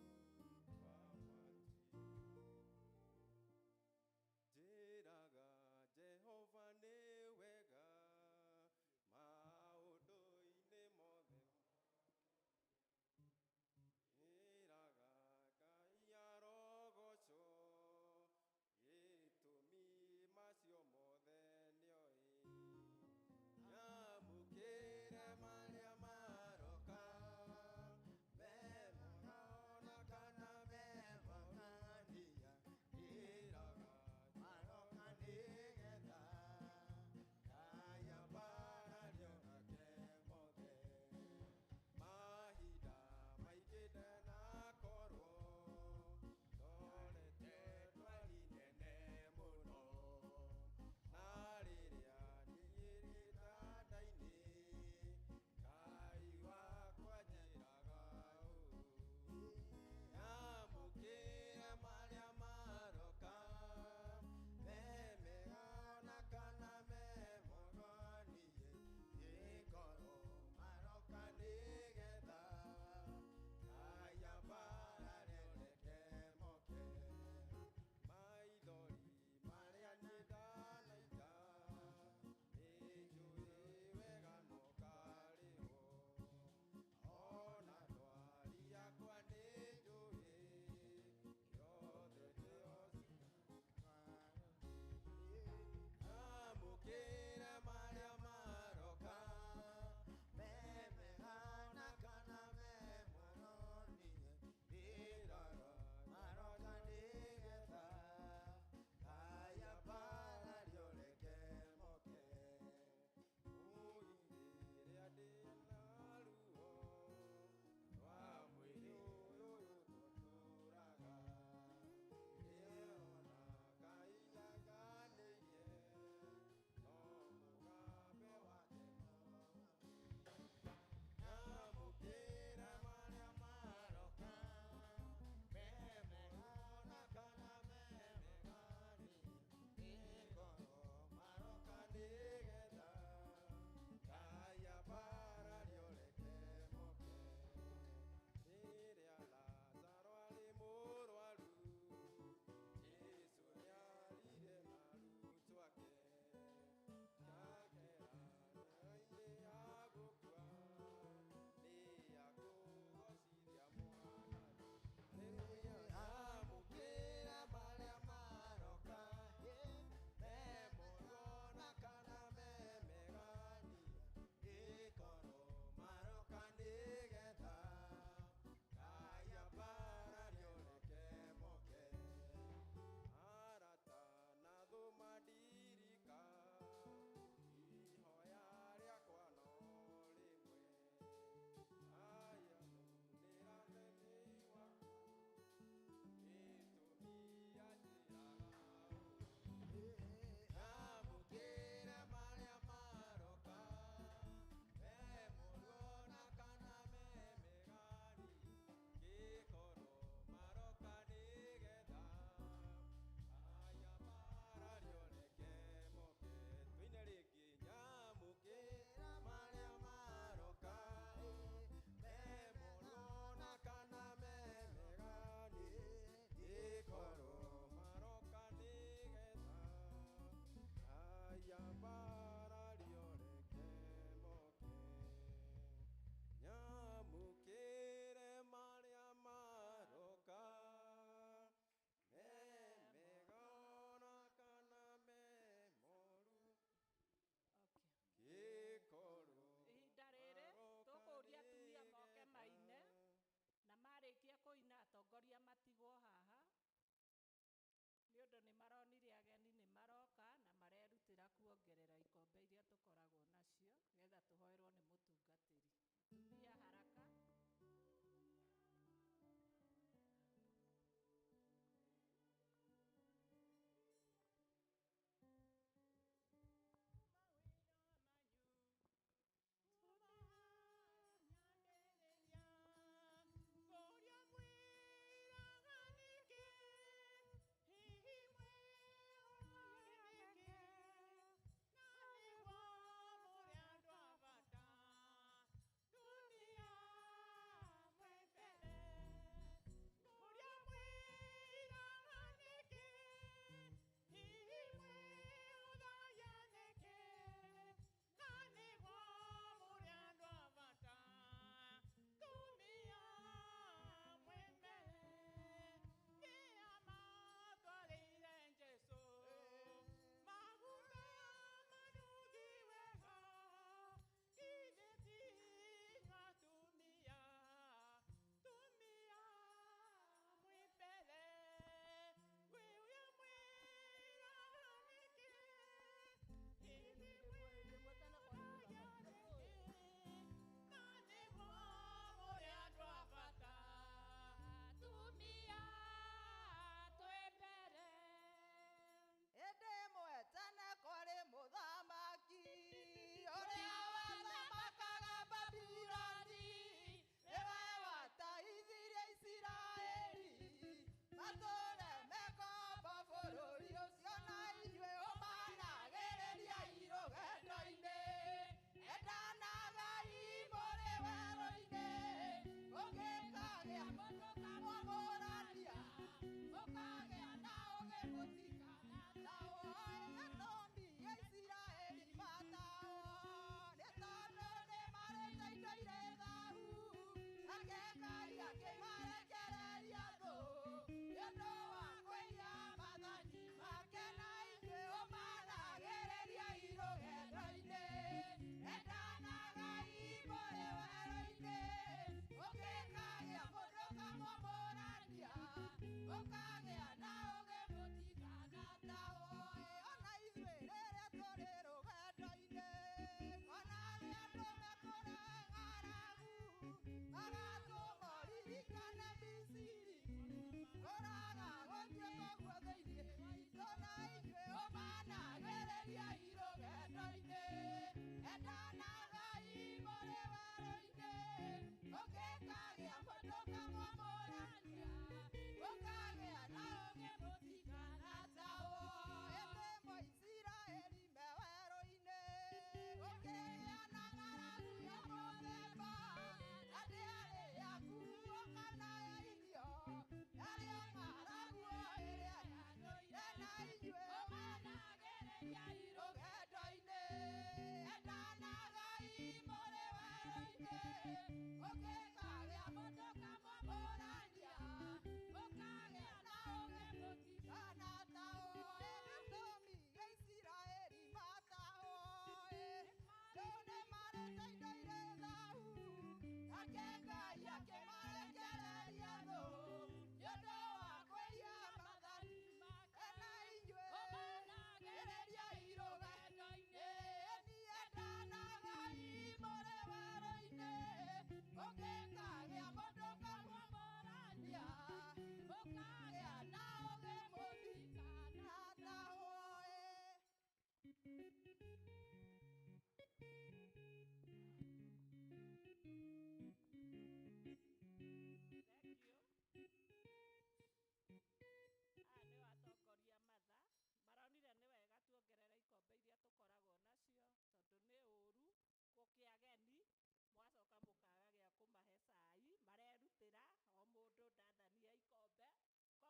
Kũina atongoria matigwo haha nĩ ũndũ nĩ maronire ageni nĩ maroka na marerutĩra kuongerera ikombe iria tũkoragwo nacio nĩgetha tũhoerwo nĩ mũtungatĩri.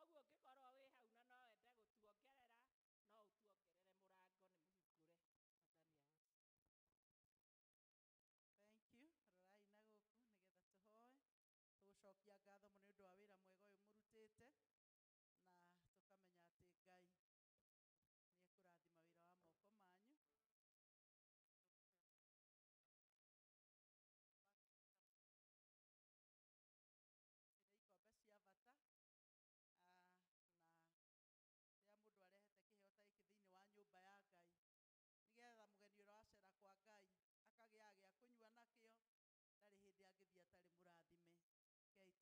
Atumia haraka.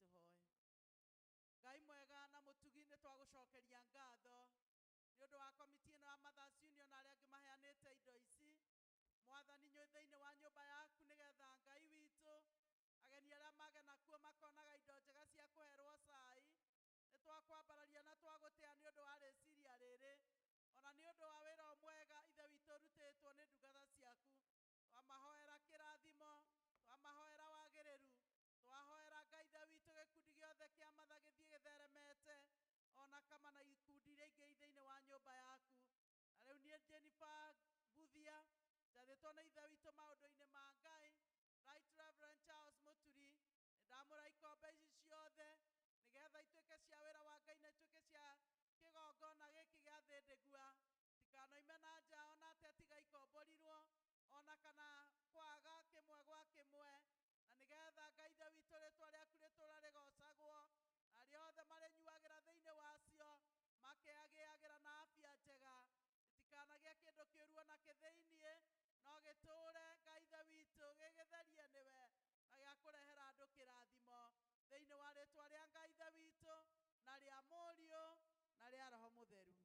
Tũhoe. Ngai mwega na mũtugi, nĩ twagũcokeria ngatho nĩ ũndũ wa komiti ĩno ya Mothers Union na arĩa angĩ maheanĩte indo ici, Mwathani, thĩinĩ wa nyũmba yaku, nĩgetha Ngai witũ ageni arĩa magena kuo makonaga indo njega cia kũherwo cai. Nĩ twakwambararia na twagũtĩa nĩ ũndũ wa rĩciria rĩrĩ, ona nĩ ũndũ wa wĩra ũyũ mwega, Ithe witũ, ũrutĩtwo nĩ ndungata ciaku. Twamahoera kĩrathimo, twamahoera wagĩrĩru, twahoera Ngai Ithe witũ gĩkundi gĩothe kĩa Matha gĩthiĩ gĩtheremete, ona kama na ikundi iria ingĩ thĩinĩ wa nyũmba yaku. Na rĩu niĩ Jennifer Buthia njathĩtwo nĩ Ithe witũ maũndũ-inĩ ma Ngai, Right Reverend Charles Mũturi, nĩndamũra ikombe ici ciothe nĩgetha ituĩke cia wĩra wa Ngai na ituĩke cia kĩgongona gĩkĩ gĩa Thĩndĩgua. Tikanoime na nja ona atĩa, tiga ikomborirwo ona kana kwaga kĩmwe gwa kĩmwe, na nĩgetha Ngai Ithe witũ rĩtwa rĩaku rĩtũra rĩgocagwo, na arĩa othe marĩnyuagĩra thĩinĩ wacio makeagĩagĩra na afya njega. Itikanagĩe kĩndũ kĩũru ona kĩ thĩiniĩ, no gĩtũũre, Ngai Ithe witũ, gĩgĩtherie nĩwe na gĩa kũrehera andũ kĩrathimo, thĩinĩ wa rĩtwa rĩa Ngai Ithe witũ na rĩa Mũriũ na rĩa Roho Mũtheru.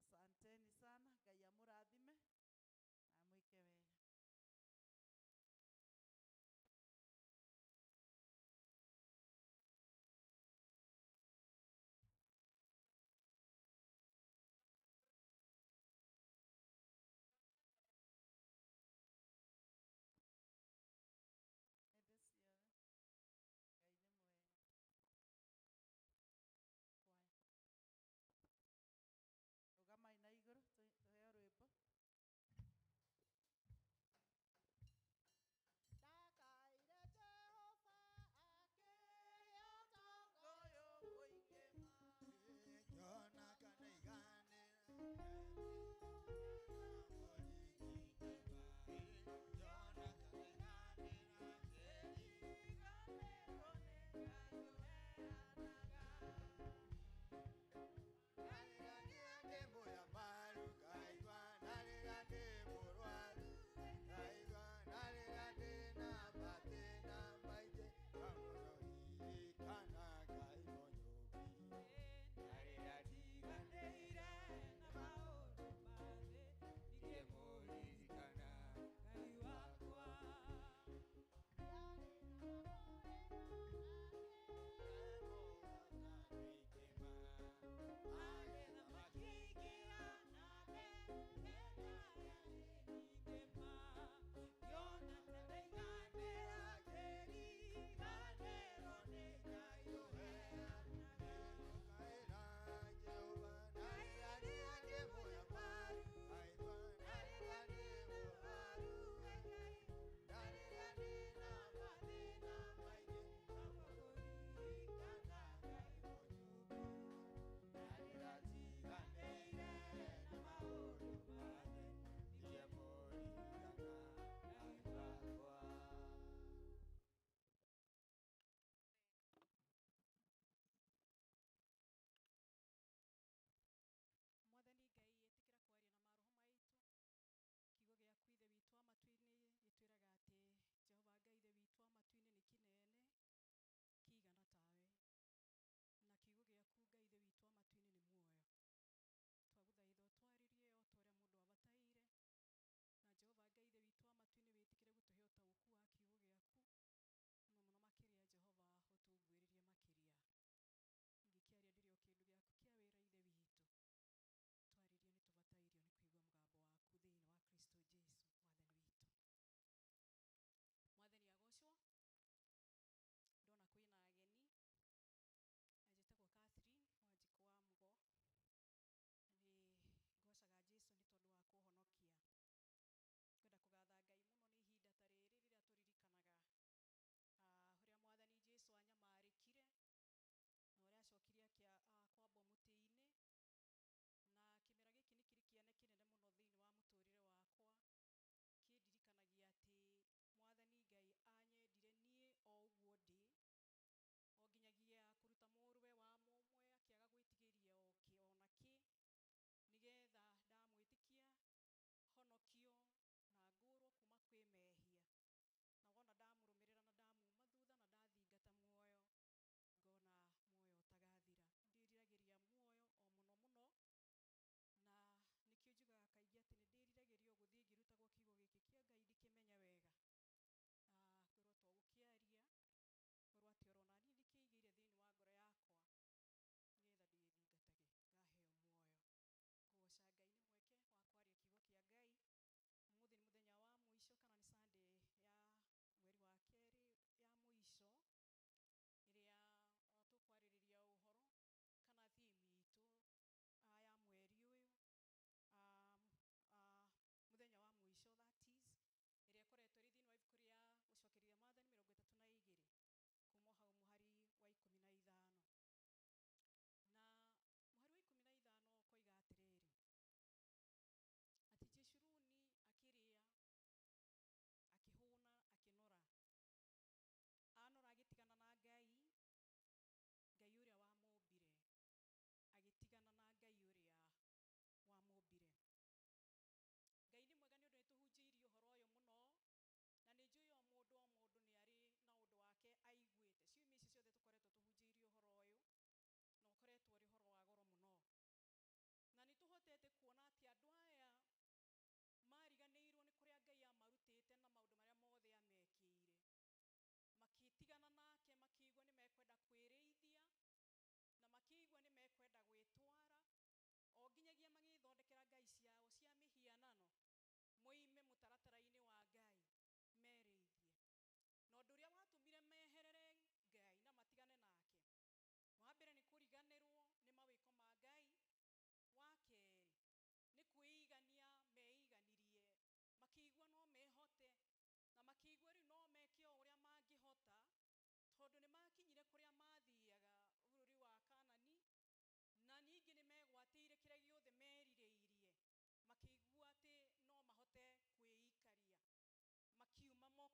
Asanteni sana. Ngai amũrathime na amwĩke wega.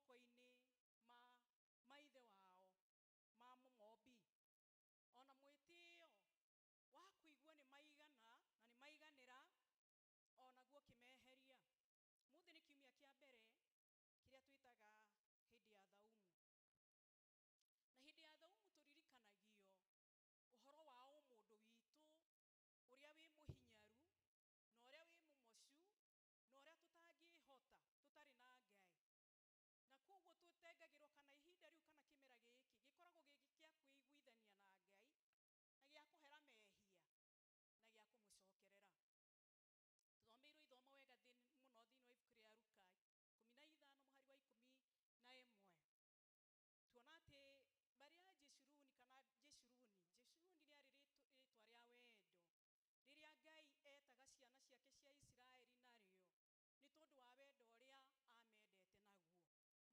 moko-inĩ ma maithe wao ma mũmombi. Ona mwĩtĩo wa kũigua nĩ maigana na nĩ maiganĩra onaguo ũkĩmeheria. Mũthĩ nĩ kiumia kĩa mbere kĩrĩa twĩtaga hĩndĩ ya thaumu. Na hĩndĩ ya thaumu tũririkanagio ũhoro wa ũmũndũ witũ ũrĩa wĩ mũhinyaru na ũrĩa wĩ mũmocu na ũrĩa tũtangĩhota tũtarĩ na Ngai. Na koguo tũtengagĩrwo kana ihinda rĩu kana kĩmera gĩkĩ gĩkoragwo gĩ kĩa kwĩiguithania na Ngai na gĩa kũhera mehia na gĩa kũmũcokerera. Tũthomeirwo ithomo wega mũno thĩinĩ wa ibuku rĩa Luka 15 mũhari wa 11. Tuona atĩ mbarĩ ya Jeshuruni kana Jeshuruni, Jeshuruni rĩarĩ rĩtwa rĩa wendo rĩrĩa Ngai etaga ciana ciake cia Isiraeli narĩo nĩ tondũ wa wendo ũrĩa amendete naguo.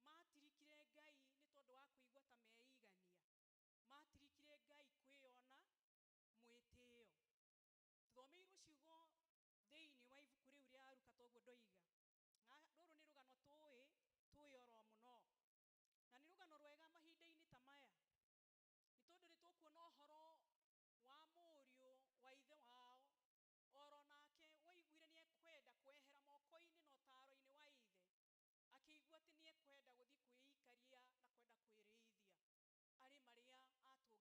Matirikire Ngai nĩ tondũ wa kũigua ta meigania. Matirikire Ngai kwĩyona mwĩtĩo. Tũthomeirwo ciugo thĩinĩ wa ibuku rĩu rĩa Luka toguo ndoiga. Rũrũ nĩ rũgano tũĩ oro mũno. Na nĩ rũgano rwega mahinda-inĩ ta maya. Nĩ tondũ nĩ tũkuona ũhoro wa mũriũ wa ithe wao oro nake waiguire nĩ ekwenda kwehera moko-inĩ na ũtaro-inĩ wa ithe, akĩigua atĩ nĩ ekwenda gũthiĩ kwĩikaria na kwenda kwĩrĩithia arĩ marĩa atũnganire namo.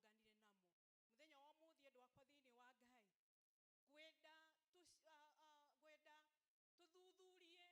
Mũthenya wa ũmũthĩ andũ akwa thĩinĩ wa Ngai, ngwenda tũthuthurie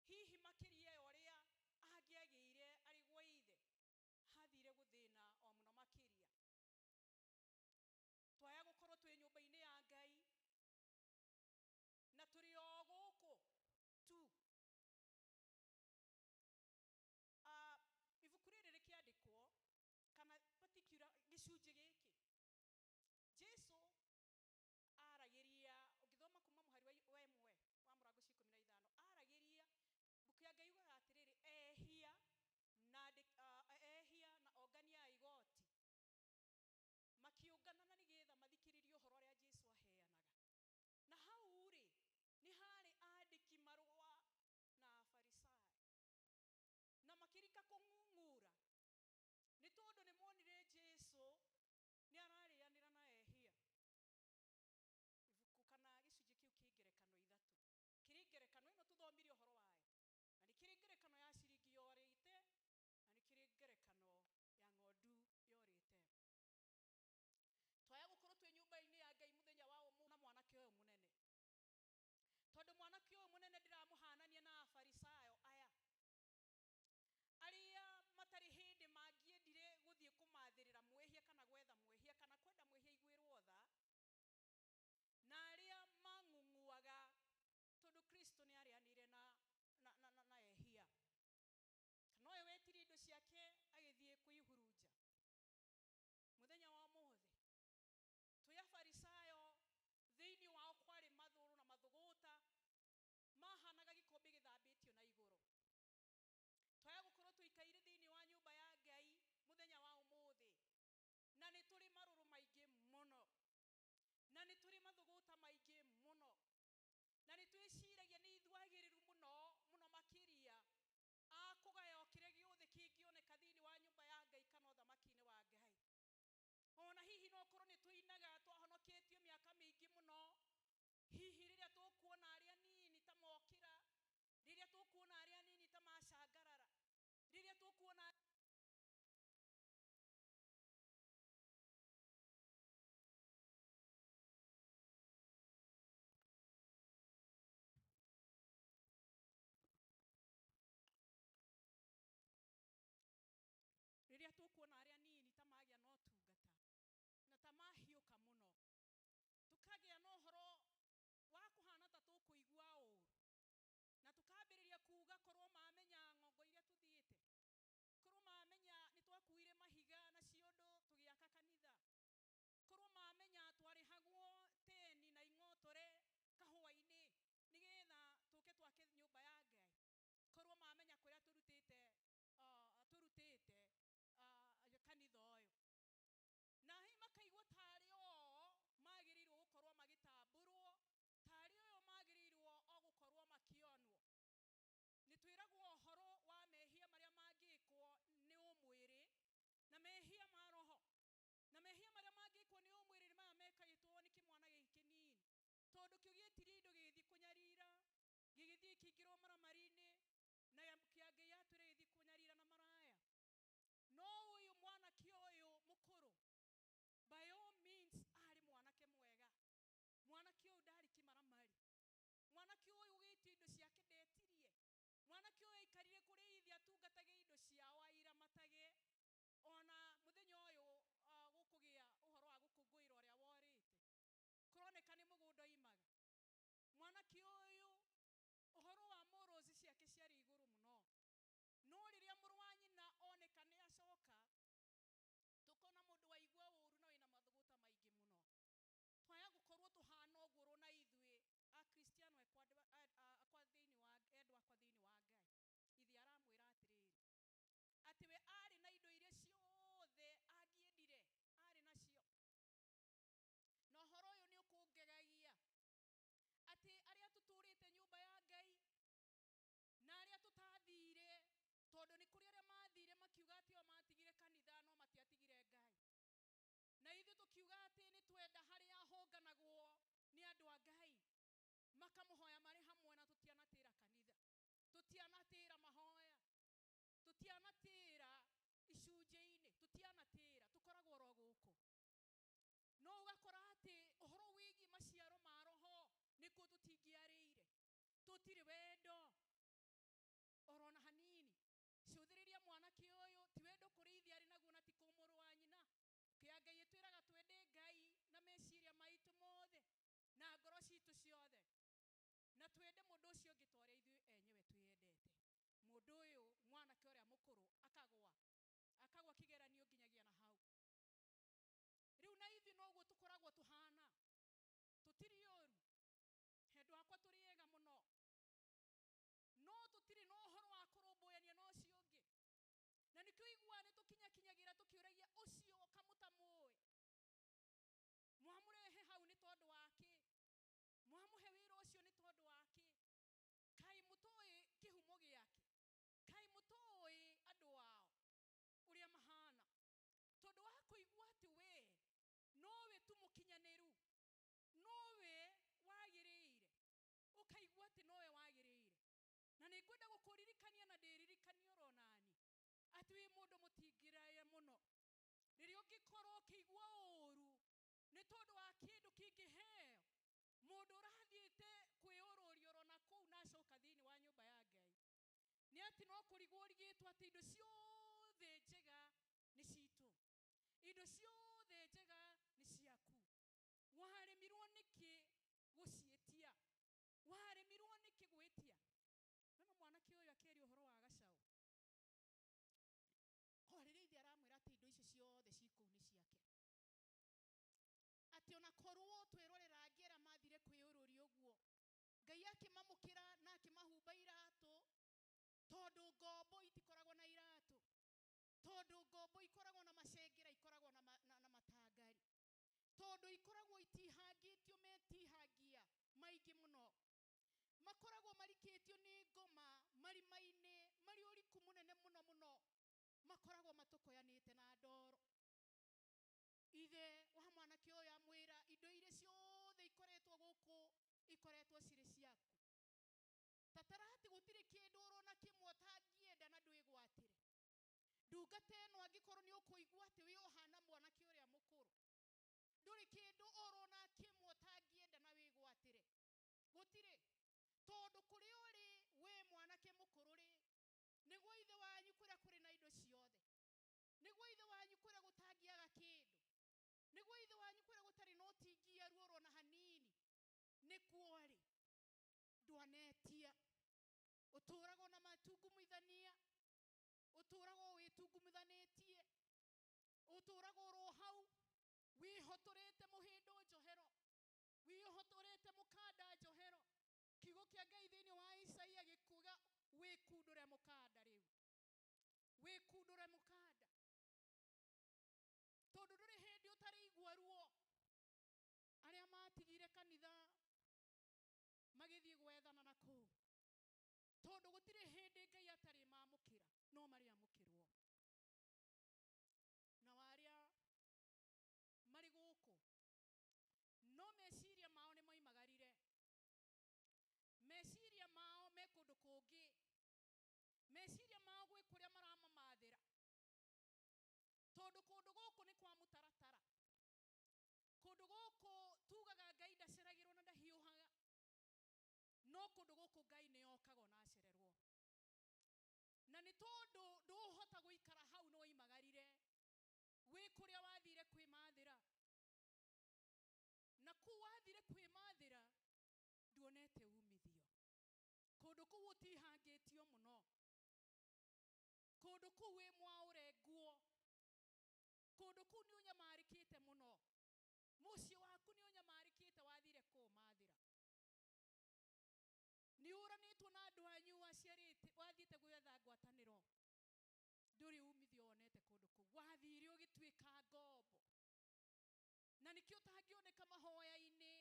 Hihi makĩria ya ũrĩa angĩagĩire arĩ gwa ithe, athire gũthĩna o mũno makĩria. Twaya gũkorwo twĩ nyũmba-inĩ ya Ngai na tũrĩ o gũkũ tu. Ibuku rĩrĩ rĩkĩandĩkwo, kana particular gĩcunjĩ gĩkĩ, Jesu aragĩria, ũngĩthoma kuma mũhari wa 1 wa mũrango cia 15, aragĩria mbuku ya Ngai yugaga atĩrĩrĩ, ehia na ehia na ongania a igoti makiũngana na nĩgetha mathikĩrĩrie ũhoro ũrĩa Jesu aheanaga. Na hau rĩ, nĩ harĩ andĩki marũa na Afarisayo, na makĩrika kũng'ung'ura nĩ tondũ nĩ monire Jesu nĩ ararĩanĩra na ehia. Ibuku kana gĩcunjĩ kĩu kĩ ngerekano ithatũ. Kĩrĩ ngerekano ĩno tũthomire ũhoro wayo, na nĩ kĩrĩ ngerekano ya ciringi yorĩte, na nĩ kĩrĩ ngerekano ya ng'ondu yorĩte. Twaya gũkorwo twĩ nyũmba-inĩ ya Ngai mũthenya wa ũmũthĩ na mwanake ũyũ mũnene, tondũ mwanake ũyũ mũnene ndĩramũhanania na Afarisayo aya arĩa matarĩ hĩndĩ mangĩendire gũthiĩ kũmathĩrĩra mwĩhia kana gwetha mwĩhia kana kwenda mwĩhia aiguĩrwo tha, na arĩa mang'ung'uaga tondũ Kristo nĩ arĩanĩire na ehia. Kana ũyũ wetirie indo ciake agĩthiĩ kwĩhurunja. Mũthenya wa ũmũthĩ twĩ Afarisayo, thĩinĩ wao kwarĩ mathũrũ na mathũgũta mahanaga gĩkombe gĩthambĩtio na igũrũ. Twaya gũkorwo tũikaire thĩinĩ wa nyũmba ya Ngai mũthenya wa ũmũthĩ, na nĩ tũrĩ marũrũ maingĩ mũno, na nĩ tũrĩ mathũgũta maingĩ mũno, na nĩ twĩciragia nĩ ithuĩ agĩrĩru mũno mũno makĩria a kũgaya o kĩrĩa gĩothe kĩngĩoneka thĩinĩ wa nyũmba ya Ngai kana ũthamaki-inĩ wa Ngai. Ona hihi no korwo nĩ tũinaga twahonoketio mĩaka mĩingĩ mũno, hihi rĩrĩa tũkuona arĩa nini ta mokĩra, rĩrĩa tũkuona arĩa nini ta macangarara, rĩrĩa tũkuona rĩrĩa tũkuona arĩa nini ta magĩa na ũtungata na ta mahiũka mũno, tũkagĩa na ũhoro wa kũhana ta tũkũigua ũru, na tũkambĩrĩria kuga korwo mamenya ng'ongo iria tũthiĩte, korwo mamenya nĩ twakuire mahiga na ciondo tũgĩaka kanitha, korwo mamenya twarĩhagwo teni na ing'otore kahũa-inĩ nĩgetha tũke twake nyũmba ya Ngai, korwo mamenya kũrĩa tũrutĩte kanitha ũyũ. Na hihi makaigua tarĩ o magĩrĩirwo gũkorwo magĩtambũrwo, tarĩ ũyũ magĩrĩirwo o gũkorwo makĩonwo. Nĩ twĩragwo ũhoro wa mehia marĩa mangĩkwo nĩ ũmwĩrĩ na mehia ma roho, na mehia marĩa mangĩkwo nĩ ũmwĩrĩ nĩ maya mekagĩtwo nĩ kĩmwana gĩkĩ kĩnini, tondũ kĩo gĩetirie indo gĩgĩthiĩ kũnyarira, gĩgĩthiĩ kĩingĩrwo maramari-inĩ, na kĩa Ngai yatwĩra gĩthiĩ kũnyarira na maraya. No ũyũ mwanake ũyũ mũkũrũ by all means arĩ mwanake mwega, mwanake ũyũ ndarĩ kĩmaramari, mwanake ũyũ ũgĩtio indo ciake ndetirie, mwanake ũyũ aikarire kũrĩ ithe atungatage indo ciao airamatage. Ona mũthenya ũyũ gũkũgĩa ũhoro wa gũkũngũĩra ũrĩa worĩte, kũroneka nĩ mũgũnda oimaga. Mwanake ũyũ ũhoro wa morals ciake ciarĩ igũrũ mũno, no rĩrĩa mũrũ wa nyina oneka nĩ acoka, tũkona mũndũ waigua ũru na wĩna mathũgũta maingĩ mũno. Twaya gũkorwo tũhana ũguo na ithuĩ Akristiano akwa thĩinĩ wa endwa akwa thĩinĩ wa Ngai. Ithe aramwĩra atĩrĩrĩ, atĩ we arĩ na indo iria ciothe angĩendire, arĩ nacio. Na ũhoro ũyũ nĩ ũkũngegagia atĩ arĩa tũtũrĩte nyũmba ya Ngai na arĩa tũtathire, tondũ nĩ kũrĩ arĩa mathire makiuga atĩ o matigire kanitha no matiatigire Ngai, na ithuĩ tũkiuga atĩ nĩ twenda harĩa honganagwo nĩ andũ a Ngai makamũhoya marĩ hamwe, na tũtianatĩra kanitha, tũtianatĩra mahoya, tũtianatĩra icunjĩ-inĩ, tũtianatĩra, tũkoragwo oro gũkũ. No ũgakora atĩ ũhoro wĩgiĩ maciaro ma roho nĩkuo tũtingĩarĩire, tũtirĩ wendo. Mũndũ ũyũ mwanake ũrĩa mũkũrũ akagwa, akagwa kĩgeranio nginyagia na hau. Rĩu na ithuĩ noguo tũkoragwo tũhana, tũtirĩ ũru, handũ hakwa tũrĩ ega mũno, no tũtirĩ na ũhoro wa kũrũmbũyania na ũcio ũngĩ. Na nĩkĩo ũiguaga nĩ tũkinyakinyagĩra tũkĩũragia ũcio kamũtamũĩ, mwamũrehe hau nĩ tondũ wa kĩ? Mwamũhe wĩra ũcio nĩ tondũ wa kĩ? Kaĩ mũtoĩ kĩhumo gĩake? Kaĩ mũtoĩ andũ ao ũrĩa mahana? Tondũ wa kũigua atĩ we nowe tu mũkinyanĩru, nowe wagĩrĩire, ũkaigua atĩ nowe wagĩrĩire. Na nĩ ngwenda gũkũririkania na ndĩririkanie oro nani atĩ wĩ mũndũ mũtingĩrae mũno. Rĩrĩa ũngĩkorwo ũkĩigua ũru nĩ tondũ wa kĩndũ kĩngĩheo mũndũ ũrathiĩte kwĩũrũria oro na kũu na acoka thĩinĩ wa nyũmba ya Ngai, nĩ atĩ no kũrigwo ũrigĩtwo atĩ indo ciothe njega nĩ citũ, indo ciothe njega nĩ ciaku. Waremirwo nĩkĩ gũciĩtia? Waremirwo nĩkĩ gwĩtia? Nona mwanake ũyũ akĩaria ũhoro wa gacaũ, ko rĩrĩa ithe aramwĩra atĩ indo icio ciothe ci kũu nĩ ciake, atĩ ona korwo twĩrorera angĩ arĩa mathire kwĩũrũria ũguo, Ngai akĩmamũkĩra na akĩmahumba iratũ, tondũ ngombo itikoragwo na iratũ, tondũ ngombo ikoragwo na macengera, ikoragwo na matangari, tondũ ikoragwo itihangĩtio metihangia maingĩ mũno, makoragwo marikĩtio nĩ ngoma marima-inĩ marĩ ũriku mũnene mũno mũno, makoragwo matũkoyanĩte na ndoro. Ithe wa mwanake ũyũ amwĩra indo iria ciothe ikoretwo gũkũ ikoretwo cirĩ ciaku, tatara atĩ gũtirĩ kĩndũ ũrona kĩmwe ũtangĩenda na ndwĩgwatĩre. Ndungata ĩno angĩkorwo nĩ ũkũigua atĩ wĩ ũhana mwanake ũrĩa mũkũrũ, ndũrĩ kĩndũ ũrona kĩmwe ũtangĩenda na wĩgwatĩre, gũtirĩ. Tondũ kũrĩa ũrĩ wĩ mwanake mũkũrũ rĩ, nĩguo ithe wanyu kũrĩa kũrĩ na indo ciothe, nĩguo ithe wanyu kũrĩa gũtangĩaga kĩndũ, nĩguo ithe wanyu kũrĩa gũtarĩ na ũtingiaru orona hanini, nĩkuo rĩ ndwanetia. Ũtũragwo na matungumithania, ũtũragwo wĩtungumithanĩtie, ũtũragwo oro hau wĩhotorete mũhĩndo njohero, wĩhotorete mũkanda njohero. Kiugo kĩa Ngai thĩinĩ wa Isaia gĩkuga wĩkundũre mũkanda rĩu, wĩkundũre mũkanda, tondũ ndũrĩ hĩndĩ ũtarĩigua ruo. Arĩa matigire kanitha magĩthiĩ gwethana na kũu, tondũ gũtirĩ hĩndĩ Ngai atarĩ mamũkĩra, no marĩamũkĩrwo. Na arĩa marĩ gũkũ no meciria mao nĩ moimagarire, meciria mao me kũndũ kũngĩ, meciria mao gwĩ kũrĩa maramamathĩra, tondũ kũndũ gũkũ nĩ kwa mũtaratara. Kũndũ gũkũ tugaga Ngai ndaceragĩrwo na ndahiũhaga, no kũndũ gũkũ Ngai nĩ okaga ona acererwo. Na nĩ tondũ ndũhota gũikara hau no oimagarire, wĩ kũrĩa wathire kwĩmathĩra, na kũu wathire kwĩmathĩra nduonete umithio. Kũndũ kũu ũtihangĩtio mũno, kũndũ kũu wĩ mwaũre nguo, kũndũ kũu nĩ ũnyamarĩkĩte mũno, mũciĩ waku nĩ ũnyamarĩkĩte, wathire kũmathĩra, nĩ ũranĩtwo na andũ anyu waciarĩte, wathiĩte gwetha ngwatanĩro, ndũrĩ umithio wonete kũndũ kũu, wathire ũgĩtuĩka ngombo. Na nĩkĩo ũtangĩoneka mahoya-inĩ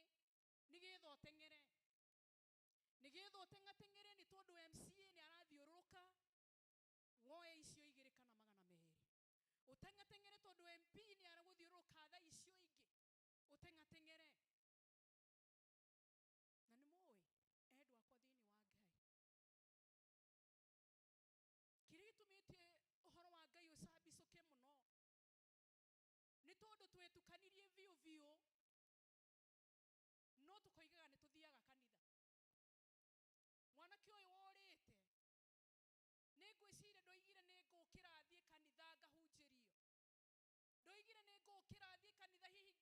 nĩgetha ũteng'ere, nĩgetha ũteng'ateng'ere, nĩ tondũ MCA nĩ arathiũrũrũka woe icio igĩrĩ kana 200, ũteng'ateng'ere tondũ MP nĩ aragũthiũrũrũka thaa icio ingĩ, ũteng'ateng'ere. Na nĩ mũĩ endwa akwa thĩinĩ wa Ngai, kĩrĩa gĩtũmĩte ũhoro wa Ngai ũcambicũke mũno nĩ tondũ twetukanirie biũ biũ, no tũkoigaga nĩ tũthiaga kanitha. Mwanake ũyũ worĩte nĩ ngwĩciria ndoigire nĩ ngũkĩra thiĩ kanitha ngahunjĩrio, ndoigire nĩ ngũkĩra thiĩ kanitha hihi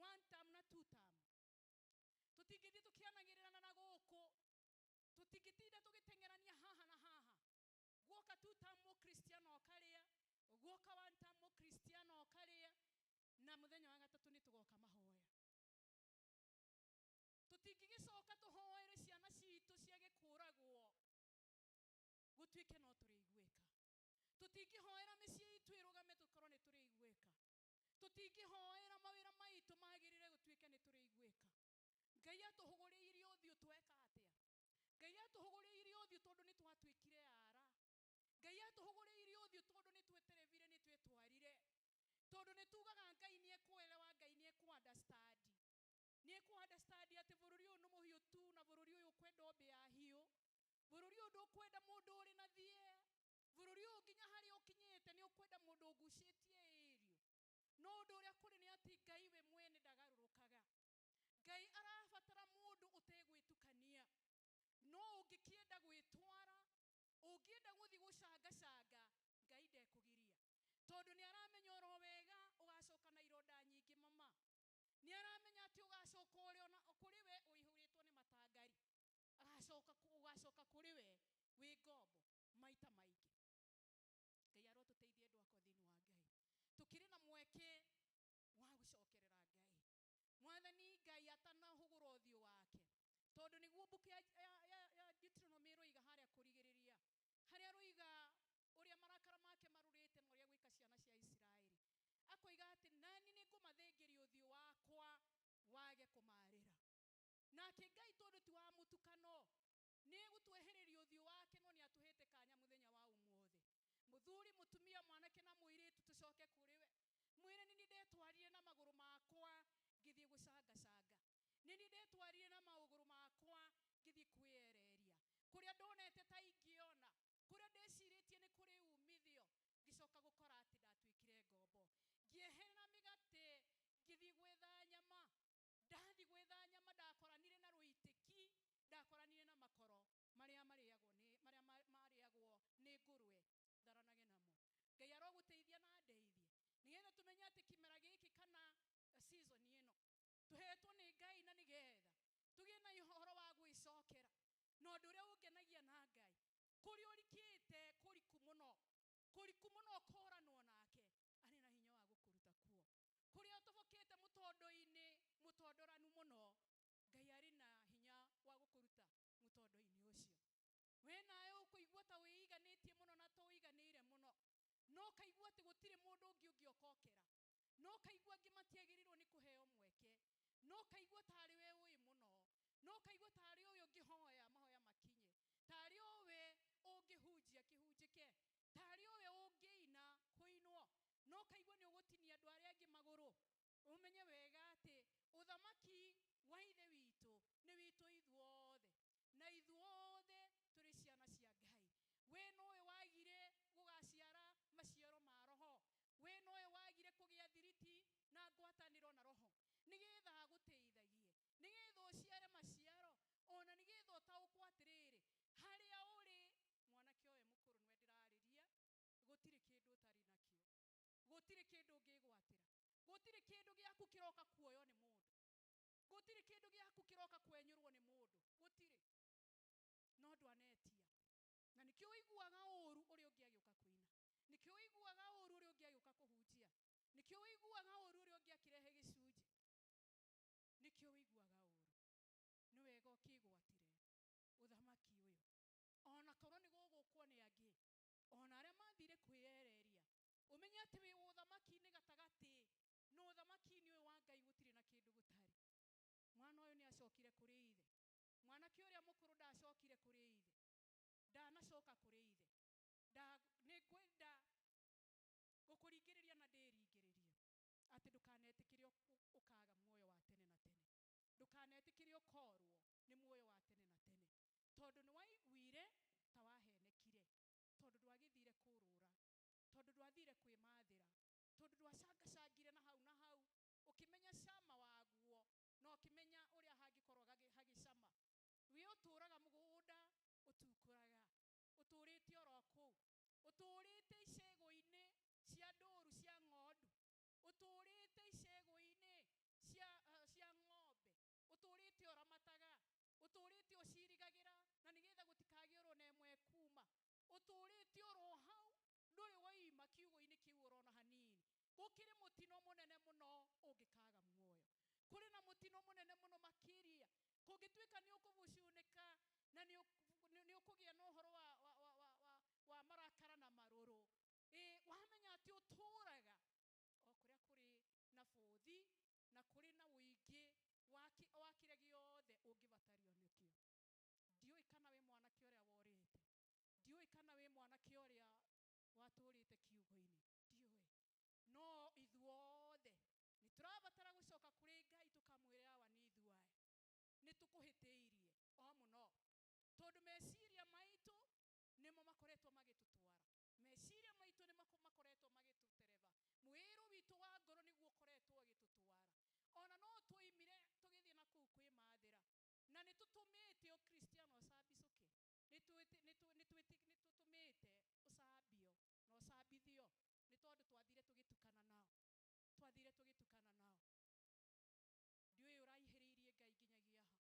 One term na two term. Tũtingĩthiĩ tũkĩanagĩrĩrana na gũkũ, tũtingĩtinda tũgĩteng'erania haha na haha. Guoka two term mũkristiano ũkarĩa, guoka one term mũkristiano ũkarĩa, na mũthenya wa gatatũ nĩ tũgoka mahoya. Tũtingĩgĩcoka tũhoere ciana citũ ciage kũragwo, gũtuĩke no tũrĩiguĩka. Tũtingĩhoera mĩciĩ itũ ĩrũgame, tũkorwo nĩ tũrĩiguĩka. Tũtingĩhoera mawĩra maitũ magĩrĩre, gũtuĩke nĩ tũrĩiguĩka. Ngai atũhũgũrĩirie ũthiũ tweka atĩa? Ngai atũhũgũrĩirie ũthiũ tondũ nĩ twatuĩkire ara. Ngai atũhũgũrĩirie ũthiũ tondũ nĩ tweterevire, nĩ twetwarire, tondũ nĩ tugaga Ngai nĩ ekũelewa, Ngai nĩ ekũ understand, nĩ ekũ understand atĩ bũrũri ũyũ nĩ mũhiũ tu, na bũrũri ũyũ ũkwenda mbĩa hiũ, bũrũri ũyũ ndũkwenda mũndũ ũrĩ na thie, bũrũri ũyũ nginya harĩa ũkinyĩte nĩ ũkwenda mũndũ ũgucĩtie ĩrio. No ũndũ ũrĩa kũrĩ nĩ atĩ Ngai we mwene ndagarũrũkaga. Ngai arabatara mũndũ ũtegwĩtukania. No ũngĩkĩenda gwĩtwara, ũngĩenda gũthiĩ gũcangacanga, Ngai ndekũgiria, tondũ nĩ aramenya oro wega ũgacoka na ironda nyingĩ mama. Nĩ aramenya atĩ ũgacoka ũrĩ ona kũrĩ we ũihũrĩtwo nĩ matangari, agacoka ũgacoka kũrĩ we wĩ ngombo maita maingĩ. Ngai arotũteithie andũ akwa thĩinĩ wa Ngai. Tũkĩrĩ na mweke wa gũcokerera Ngai, Mwathani Ngai atanahũgũra ũthiũ wake, tondũ nĩguo mbuku ya Deuteronomy ĩroiga harĩa kũrigĩrĩria, harĩa roiga ũrĩa marakara make marũrĩte na ũrĩa gwĩka ciana cia Isiraeli. Akoiga atĩ nani nĩ ngũmathengĩria ũthiũ wakwa wage kũmarĩra. Nake Ngai tondũ ti wa mũtukano, nĩ egũtwehereria ũthiũ wake, no nĩ atũhete kanya mũthenya wa ũmũthĩ. Mũthuri, mũtumia, mwanake na mũirĩtu, tũcoke kũrĩ we. Mwĩre nĩ niĩ ndetwarire na magũrũ makwa ngĩthiĩ gũcangacanga, nĩ niĩ ndetwarire na magũrũ makwa ngĩthiĩ kwĩereria kũrĩa ndonete ta ingĩona, kũrĩa ndecirĩtie nĩ kũrĩ umithio, ngĩcoka gũkora atĩ ndatuĩkire ngombo. Ngĩeherera mĩgate ngĩthiĩ gwetha nyama. Ndathiĩ gwetha nyama ndakoranire na rũitĩki, ndakoranire na makoro marĩa marĩagwo nĩ marĩa marĩagwo nĩ ngũrwe, tharanage namo. Ngai arogũteithia na ndeithie, nĩgetha tũmenye atĩ kĩmera gĩkĩ kana season ĩno tũhetwo nĩ Ngai, na nĩgetha tũgĩe na ũhoro wa gwĩcokera. Na ũndũ ũrĩa ũngenagia na Ngai, kũrĩa ũrikĩte kũriku mũno, kũriku mũno ũkoranwo nake, arĩ na hinya wa gũkũruta kuo. Kũrĩa ũtobokete mũtondo-inĩ mũtondoranu mũno, Ngai arĩ na hinya wa gũkũruta mũtondo-inĩ ũcio. We nawe ũkũigua ta wĩiganĩtie mũno na ta ũiganĩire mũno, no ũkaigua atĩ gũtirĩ mũndũ ũngĩ ũngĩokokera, no ũkaigua angĩ matiagĩrĩirwo nĩ kũheo mweke, no ũkaigua tarĩ we ũĩ mũno, no ũkaigua tarĩ ũyũ ũngĩhoya mahoya makinye, tarĩ ũwe ũngĩhunjia kĩhunjĩke, tarĩ ũwe ũngĩina kũinwo, no ũkaigua nĩ ũgũtinia andũ arĩa angĩ magũrũ. Ũmenye wega atĩ ũthamaki wa Ithe witũ nĩ witũ ithuothe, na ithuothe tũrĩ ciana cia Ngai. We nowe wagire gũgaciara maciaro ma Roho, we nowe wagire kũgĩa thiriti na ngwatanĩro na Roho, nĩgetha agũteithagie, nĩgetha ũciare maciaro, ona nĩgetha ũtaũkwo atĩrĩrĩ, harĩa ũrĩ mwanake ũyũ mũkũrũ nĩwe ndĩrarĩria, gũtirĩ kĩndũ ũtarĩ nakĩo, gũtirĩ kĩndũ ũngĩgwatĩra, gũtirĩ kĩndũ gĩaku kĩroka kuoywo nĩ mũndũ, gũtirĩ kĩndũ gĩaku kĩroka kwenyũrwo nĩ mũndũ, gũtirĩ. No ndwanetia, na nĩkĩo ũiguaga ũru ũrĩa ũngĩ agĩũka kũina, nĩkĩo ũiguaga ũru ũrĩa ũngĩ agĩũka kũhunjia, nĩkĩo ũiguaga ũru ũrĩa ũngĩ akĩrehe gĩcunjĩ, nĩkĩo ũiguaga ũru. Nĩ wega ũkĩgwatĩre ũthamaki ũyũ, ona korwo nĩ gũgũkwo nĩ angĩ, ona arĩa mathire kwĩyereria. Ũmenye atĩ wĩ ũthamaki-inĩ gatagatĩ, na ũthamaki-inĩ ũyũ wa Ngai gũtirĩ na kĩndũ gũtarĩ. Mwana ũyũ nĩ acokire kũrĩ ithe. Mwanake ũrĩa mũkũrũ ndacokire kũrĩ ithe, ndanacoka kũrĩ ithe. Nĩ ngwenda gũkũringĩrĩria na ndĩringĩrĩrie atĩ ndũkanetĩkĩre ũkaga muoyo wa tene na tene, ndũkanetĩkĩre ũkorwo nĩ muoyo wa tene na tene, tondũ nĩ waiguire ta wahenekire, tondũ ndwagĩthire kũrũra, tondũ ndwathire kwĩmathĩra, tondũ ndwacangacangire na hau na hau, ũkĩmenya cama waguo na ũkĩmenya ũrĩa hangĩkorwo hagĩcama. Wĩ ũtũraga mũgũnda ũtukũraga, ũtũrĩte oro kũu, ũtũrĩte icegũ-inĩ cia ndũru cia ng'ondu, ũtũrĩte icegũ-inĩ Ũrũgamĩte oro hau, ndũrĩ waima kiugo-inĩ kĩu ũrona hanini. Gũkĩrĩ mũtino mũnene mũno ũngĩkaga muoyo. Kũrĩ na mũtino mũnene mũno makĩria. Kũngĩtuĩka nĩ ũkũbucunĩka na nĩ ũkũgĩa na ũhoro wa marakara na marũrũ. Wamenya atĩ ũtũraga o kũrĩa kũrĩ na bũthi na kũrĩ na ũingĩ wa kĩrĩa gĩothe ũngĩbatario nĩkĩo. Ndiũĩ kana wĩ mwanake ũrĩa worĩte. Ndiũĩ kana wĩ mwanake ũrĩa watũrĩte kiugo-inĩ. Ndiũĩ. No ithuothe nĩ tũrabatara gũcoka kũrĩ Ngai tũkamwĩra awa nĩ ithuĩ aya. Nĩ tũkũhĩtĩirie o mũno. Tondũ meciria maitũ nĩmo makoretwo magĩtũtwara. Meciria maitũ nĩmo makoretwo magĩtũtereba. Mwĩrũ witũ wa ngoro nĩguo ũkoretwo ũgĩtũtwara. Ona no tũimire tũgĩthiĩ na kũu kwĩmathĩra. Na nĩ tũtũmĩte ũkristiano ũcambicũke. Nĩ tũtũmĩte ũcambio na ũcambithio nĩ tondũ twathire tũgĩtukana nao. Twathire tũgĩtukana nao. Ndiũĩ ũraihĩrĩirie Ngai nginyagia ha.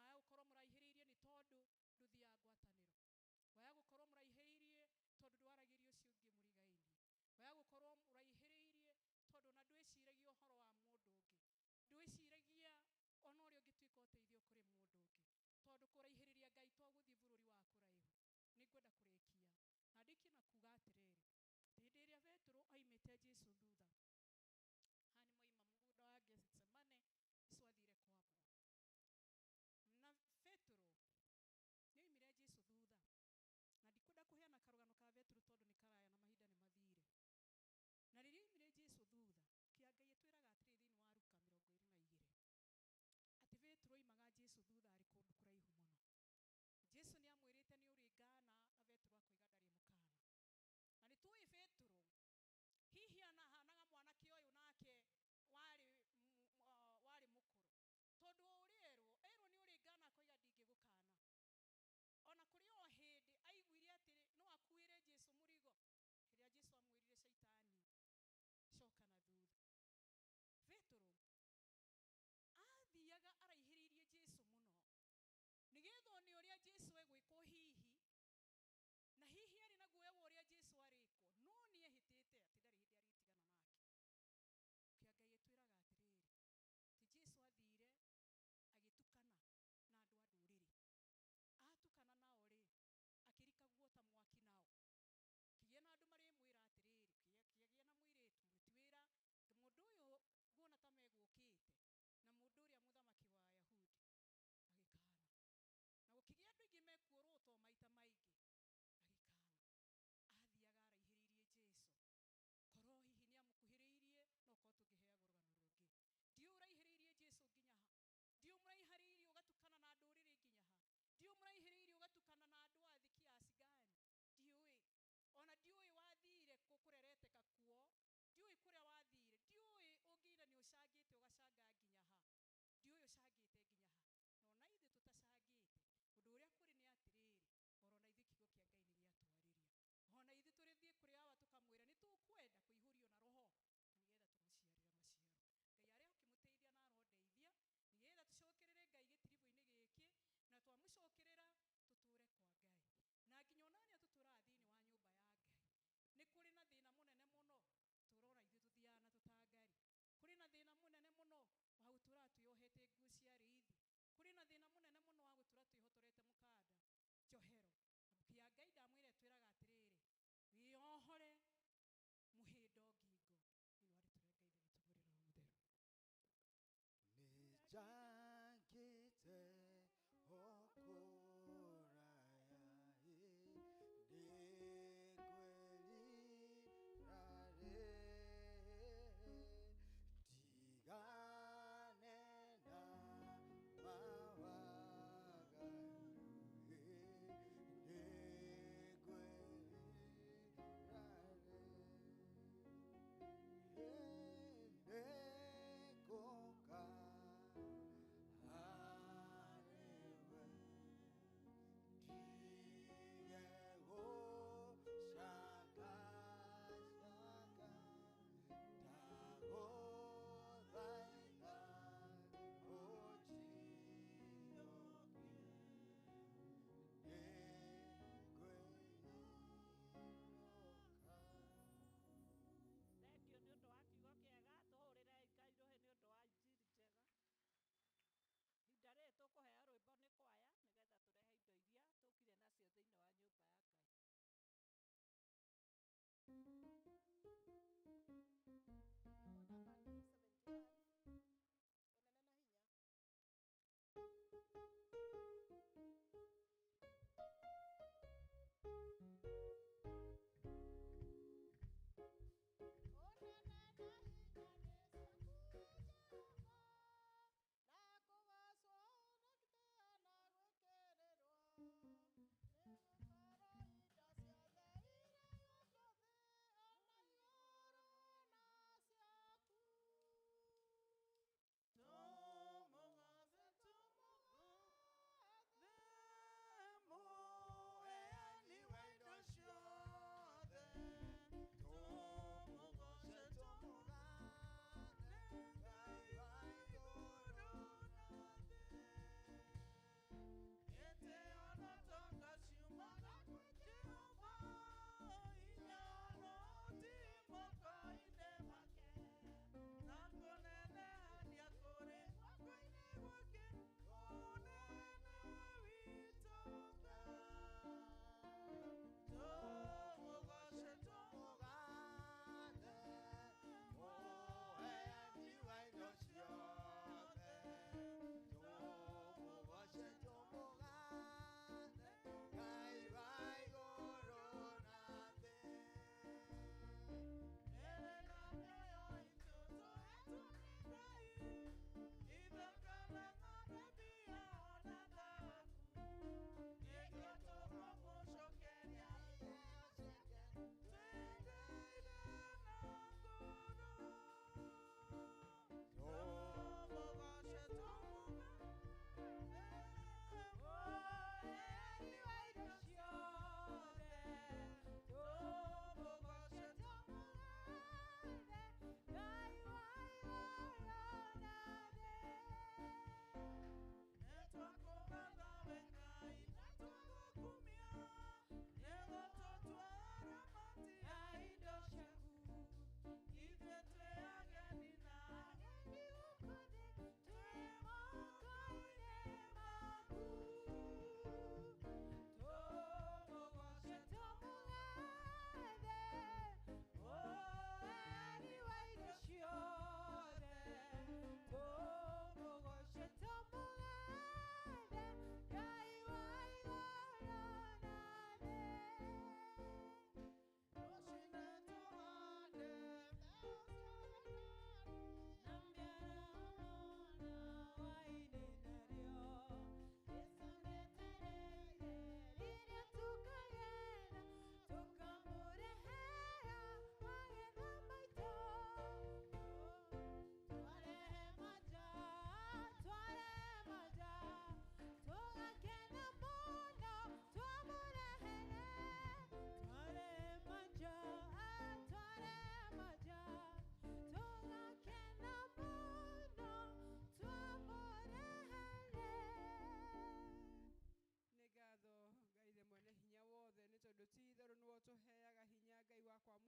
Waya gũkorwo mũraihĩrĩirie nĩ tondũ ndũthiaga ngwatanĩro. Waya gũkorwo mũraihĩrĩirie tondũ ndwaragĩria ũcio ũngĩ mũrigainie. Waya gũkorwo mũraihĩrĩirie tondũ ona ndwĩciragia ũhoro wa mũndũ ũngĩ. Ndwĩciragia ona ũrĩa ũngĩtuĩka ũteithio kũrĩ mũndũ ũngĩ. Tondũ kũraihĩrĩria Ngai to gũthiĩ bũrũri wa kũraihu. Nĩ ngwenda kũrĩkia. Na ndĩkie na kuga atĩrĩrĩ, hĩndĩ ĩrĩa Petero oimĩte Jesu thutha, haha nĩ moima mũgũnda wa Getsemane, Jesu athire kwambwo. Na Petero nĩ oimire Jesu thutha. Na ndikwenda kũheana karũgano ka Petero tondũ nĩ karaya na mahinda nĩ mathire. Na rĩrĩa oimire Jesu thutha, kĩa Ngai ĩtwĩraga atĩrĩ thĩinĩ wa Luka 22, atĩ Petero oimaga Jesu thutha arĩ kũndũ kũraihu mũno. Jesu nĩ amwĩrĩte nĩ ũrĩngana, na Petero akoiga ndarĩ mũkana. Na nĩ tũĩ Petero hihi anahanaga mwanake ũyũ nake warĩ mũkũrũ. Tondũ o ũrĩa erwo nĩ ũrĩngana akoiga ndingĩgũkana. Ona kũrĩ o hĩndĩ aiguire atĩ no akuĩre Jesu mũrigo, rĩrĩa Jesu amwĩrire Shaitani coka na thutha. Petero athiaga araihĩrĩirie Jesu mũno nĩgetha one ũrĩa Jesu egwĩkwo hihi, na hihi arĩ na guoya wa ũrĩa Jesu arĩkwo, no nĩ ehĩtĩte atĩ ndarĩ hĩndĩ arĩtigana nake. Kĩa Ngai ĩtwĩraga atĩrĩrĩ, atĩ Jesu athire agĩtukana na andũ a ndũrĩrĩ. Atukana nao rĩ, akĩrika guota mwaki nao. Kĩgĩa na andũ marĩmwĩra atĩrĩrĩ, kĩgĩa na mũirĩtu, mũruti wĩra, mũndũ ũyũ nguona ta megũkĩte, na mũndũ ũrĩa mũthamaki wa Ayahudi agĩkana. Na gũkĩgĩa andũ aingĩ mekuorotwo maita maingĩ, agĩkana. Athiaga araihĩrĩirie Jesu. Korwo hihi nĩ amũkuhĩrĩirie, no korwo tũngĩheagwo rũgano rũngĩ. Ndiũĩ ũraihĩrĩirie Jesu nginya ha. Ndiũĩ ũmũraihĩrĩirie ũgatukana na ndũrĩrĩ nginya ha. Ndiũĩ ũmũraihĩrĩirie ũgatukana na andũ a thĩ kiasi gani. Ndiũĩ. Ona ndiũĩ wathire kũrereteka kuo. Ndiũĩ kũrĩa wathire. Ndiũĩ ũngĩira nĩ ũcangĩte ũgacanga nginya ha. Ndiũĩ ũcangĩte nginya ha. Na ona ithuĩ tũtacangĩte, ũndũ ũrĩa kũrĩ nĩ atĩrĩrĩ, oro na ithuĩ kiugo kĩa Ngai nĩ gĩatwarĩria. Ona ithuĩ tũrĩthiĩ kũrĩ awa tũkamwĩra nĩ tũkwenda kũihũrio na roho, na nĩgetha tũmũciarĩre maciaro. Ngai arĩa ũkĩmũteithia na arondeithia, nĩgetha tũcokerere Ngai gĩtiribũ-inĩ gĩkĩ, na twamũcokerera tũtũre kwa Ngai. Na nginya ona arĩa tũtũraga thĩinĩ wa nyũmba ya Ngai, nĩ kũrĩ na thĩna mũnene mũno, tũrona ithuĩ tũthiaga na tũtangari. Kũrĩ na thĩna mũnene mũno wa gũtũraga twĩyohete nguo cia Nyĩmbo namba 271, Ũnene na Wakumagara na guthie kuruta wira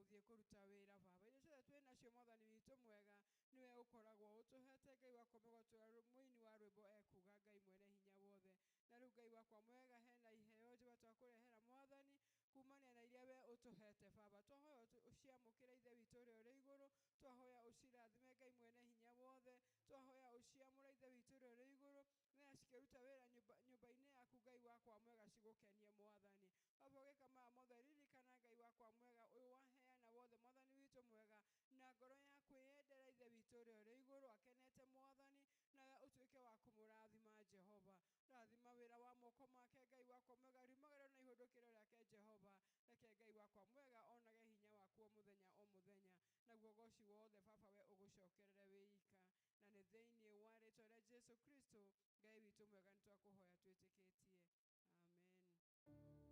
baba indo ciothe twi nacio mwathani witũ mwega niwe ukoragwo utuhete Ngai wakwa mwega tura muini wa rwimbo ekuga Ngai mwene hinya wothe na riu Ngai wakwa mwega hena iheo njega twakurehera mwathani kumania na iria we utuhete baba twahoya uciamukire ithe witũ ũrĩa ũrĩ igũrũ twahoya ucirathime Ngai mwene hinya wothe twahoya uciamũre ithe witũ ũrĩa ũrĩ igũrũ na cikĩruta wĩra nyũmba-inĩ yaku Ngai wakwa mwega cigũkenie mwathani baba ũgĩka maya mothe ririkana Ngai wakwa mwega ũyũ waheana wothe mwathani witũ mwega na ngoro ya kwĩyendera ithe witũ ũrĩa ũrĩ igũrũ akenete mwathani nawe ũtuĩke wa kũmũrathima Jehova rathima wĩra wa moko make Ngai wakwa mwega riumagĩrĩro na ihũndũkĩro rĩake Jehova reke Ngai wakwa mwega onage hinya waku o mũthenya o mũthenya naguo goci wothe baba we ũgũcokerere wĩika na nĩ thĩinĩ wa rĩtwa rĩa Jesu Kristo Ngai witũ mwega nĩ twakũhoya twĩtĩkĩtie amen.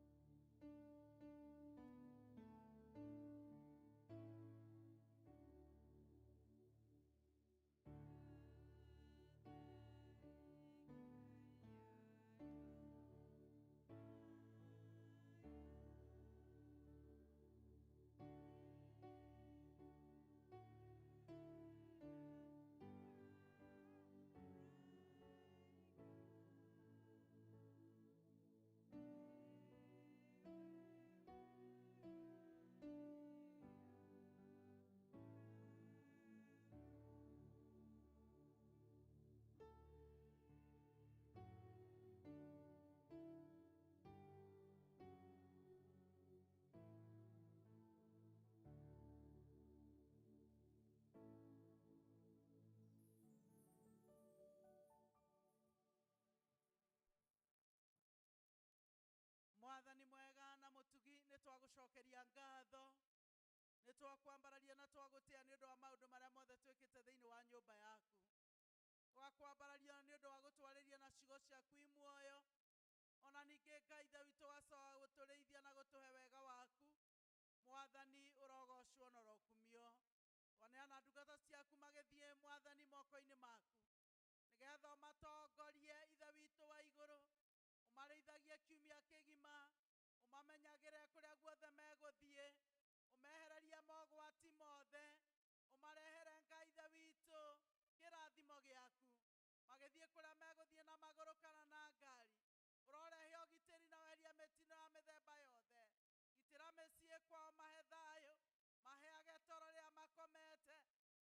Twagũcokeria ngatho, nĩ twakwambararia na twagũtĩa nĩ ũndũ wa maũndũ marĩa mothe twĩkĩte thĩinĩ wa nyũmba yaku. Twakwambararia nĩ ũndũ wa gũtwarĩria na ciugo ciaku i muoyo, ona ningĩ Ngai Ithe witũ wacoka gũtũrĩithia na gũtũhe wega waku. Mwathani ũrogocwo na ũrokumio. Twaneana ndungata ciaku magĩthiĩ Mwathani moko-inĩ maku, nĩgetha ũmatongorie Ithe witũ wa igũrũ, ũmarĩithagie kiumia kĩgima, ũmamenyagĩre kũrĩa guothe megũthiĩ, ũmehererie mogwati mothe, ũmarehere Ngai Ithe witũ kĩrathimo gĩaku. Magĩthiĩ kũrĩa megũthiĩ na magũrũ kana na ngari, ũrorehe ũgitĩri na weherie mĩtino ya mĩthemba yothe. Gitĩra mĩciĩ kwao, mahe thayũ, maheage toro rĩrĩa makomete,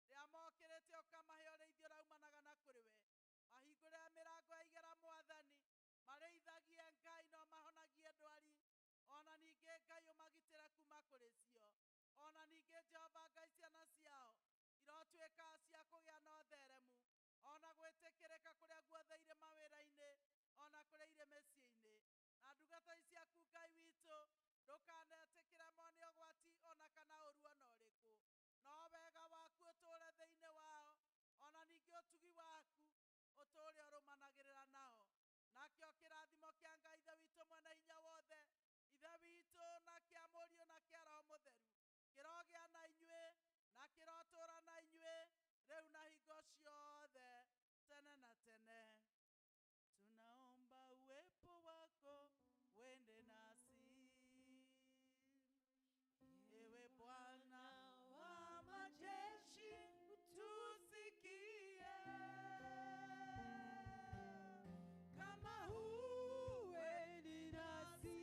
rĩrĩa mokĩrĩte ũkamahe ũrĩithio ũrĩa umanaga na kũrĩ we. Mahingũrĩre mĩrango ya igera Mwathani, marĩithagie Ngai na ũmahonagie ndwari, ona ningĩ Ngai ũmagitĩre kuma kũrĩ cio. Ona ningĩ Jehova Ngai ciana ciao irotuĩka cia kũgĩa na ũtheremu, ona gwĩtĩkĩrĩka kũrĩa guothe irĩ mawĩra-inĩ, ona kũrĩa irĩ mĩciĩ-inĩ. Na ndungata ici ciaku Ngai witũ, ndũkanetĩkĩre mone ũgwati ona kana ũru ona ũrĩkũ, no wega waku ũtũũre thĩinĩ wao, ona ningĩ ũtugi waku ũtũũre ũrũmanagĩrĩra nao. Nakĩo kĩrathimo kĩa Ngai Ithe witũ mwene hinya wothe, Ithe witũ na kĩa Mũriũ na kĩa Roho Mũtheru, kĩrogĩa na inyuĩ na kĩrotũũra na inyuĩ rĩu na hingo ciothe tene na tene. Tunaomba uwepo wako uende nasi, ewe Bwana wa majeshi, utusikie. Kama huendi nasi,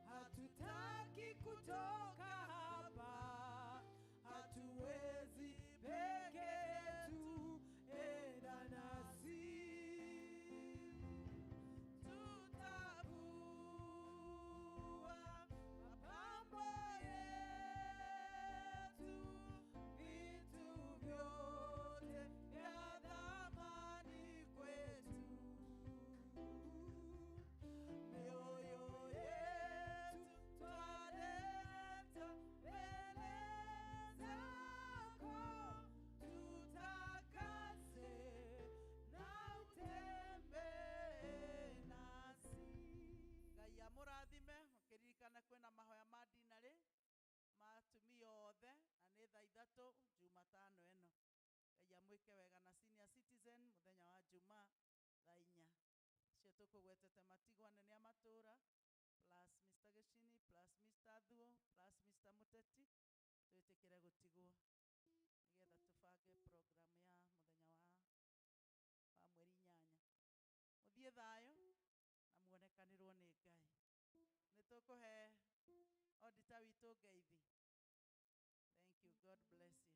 hatutaki kutoka hapa, hatuwezi peke yetu, enda nasi. Tutavua mapambo yetu, vitu vyote vya thamani kwetu. Mioyo yetu twaleta mbele zako, tutakase na utembee nasi. Ngai amũrathime mũkĩririkana kwĩna mahoya ma dinarĩ ma atumia othe, na nĩ thaa 3 Jumatano ĩno. Ngai amwĩke wega. Na senior citizen mũthenya wa Jumaa thaa 4. Cio tũkũgwetete matigwo anene a matũra plus Mr. Gĩcini plus Mr. Thuo plus Mr. Mũteti, twĩtĩkĩre gũtigwo nĩgetha tũbange program ya mũthenya wa mweri 8. Mũthiĩ thayũ na muonekanĩrwo nĩ Ngai. Nĩ tũkũhe auditor witũ ngeithi. Thank you. God bless you.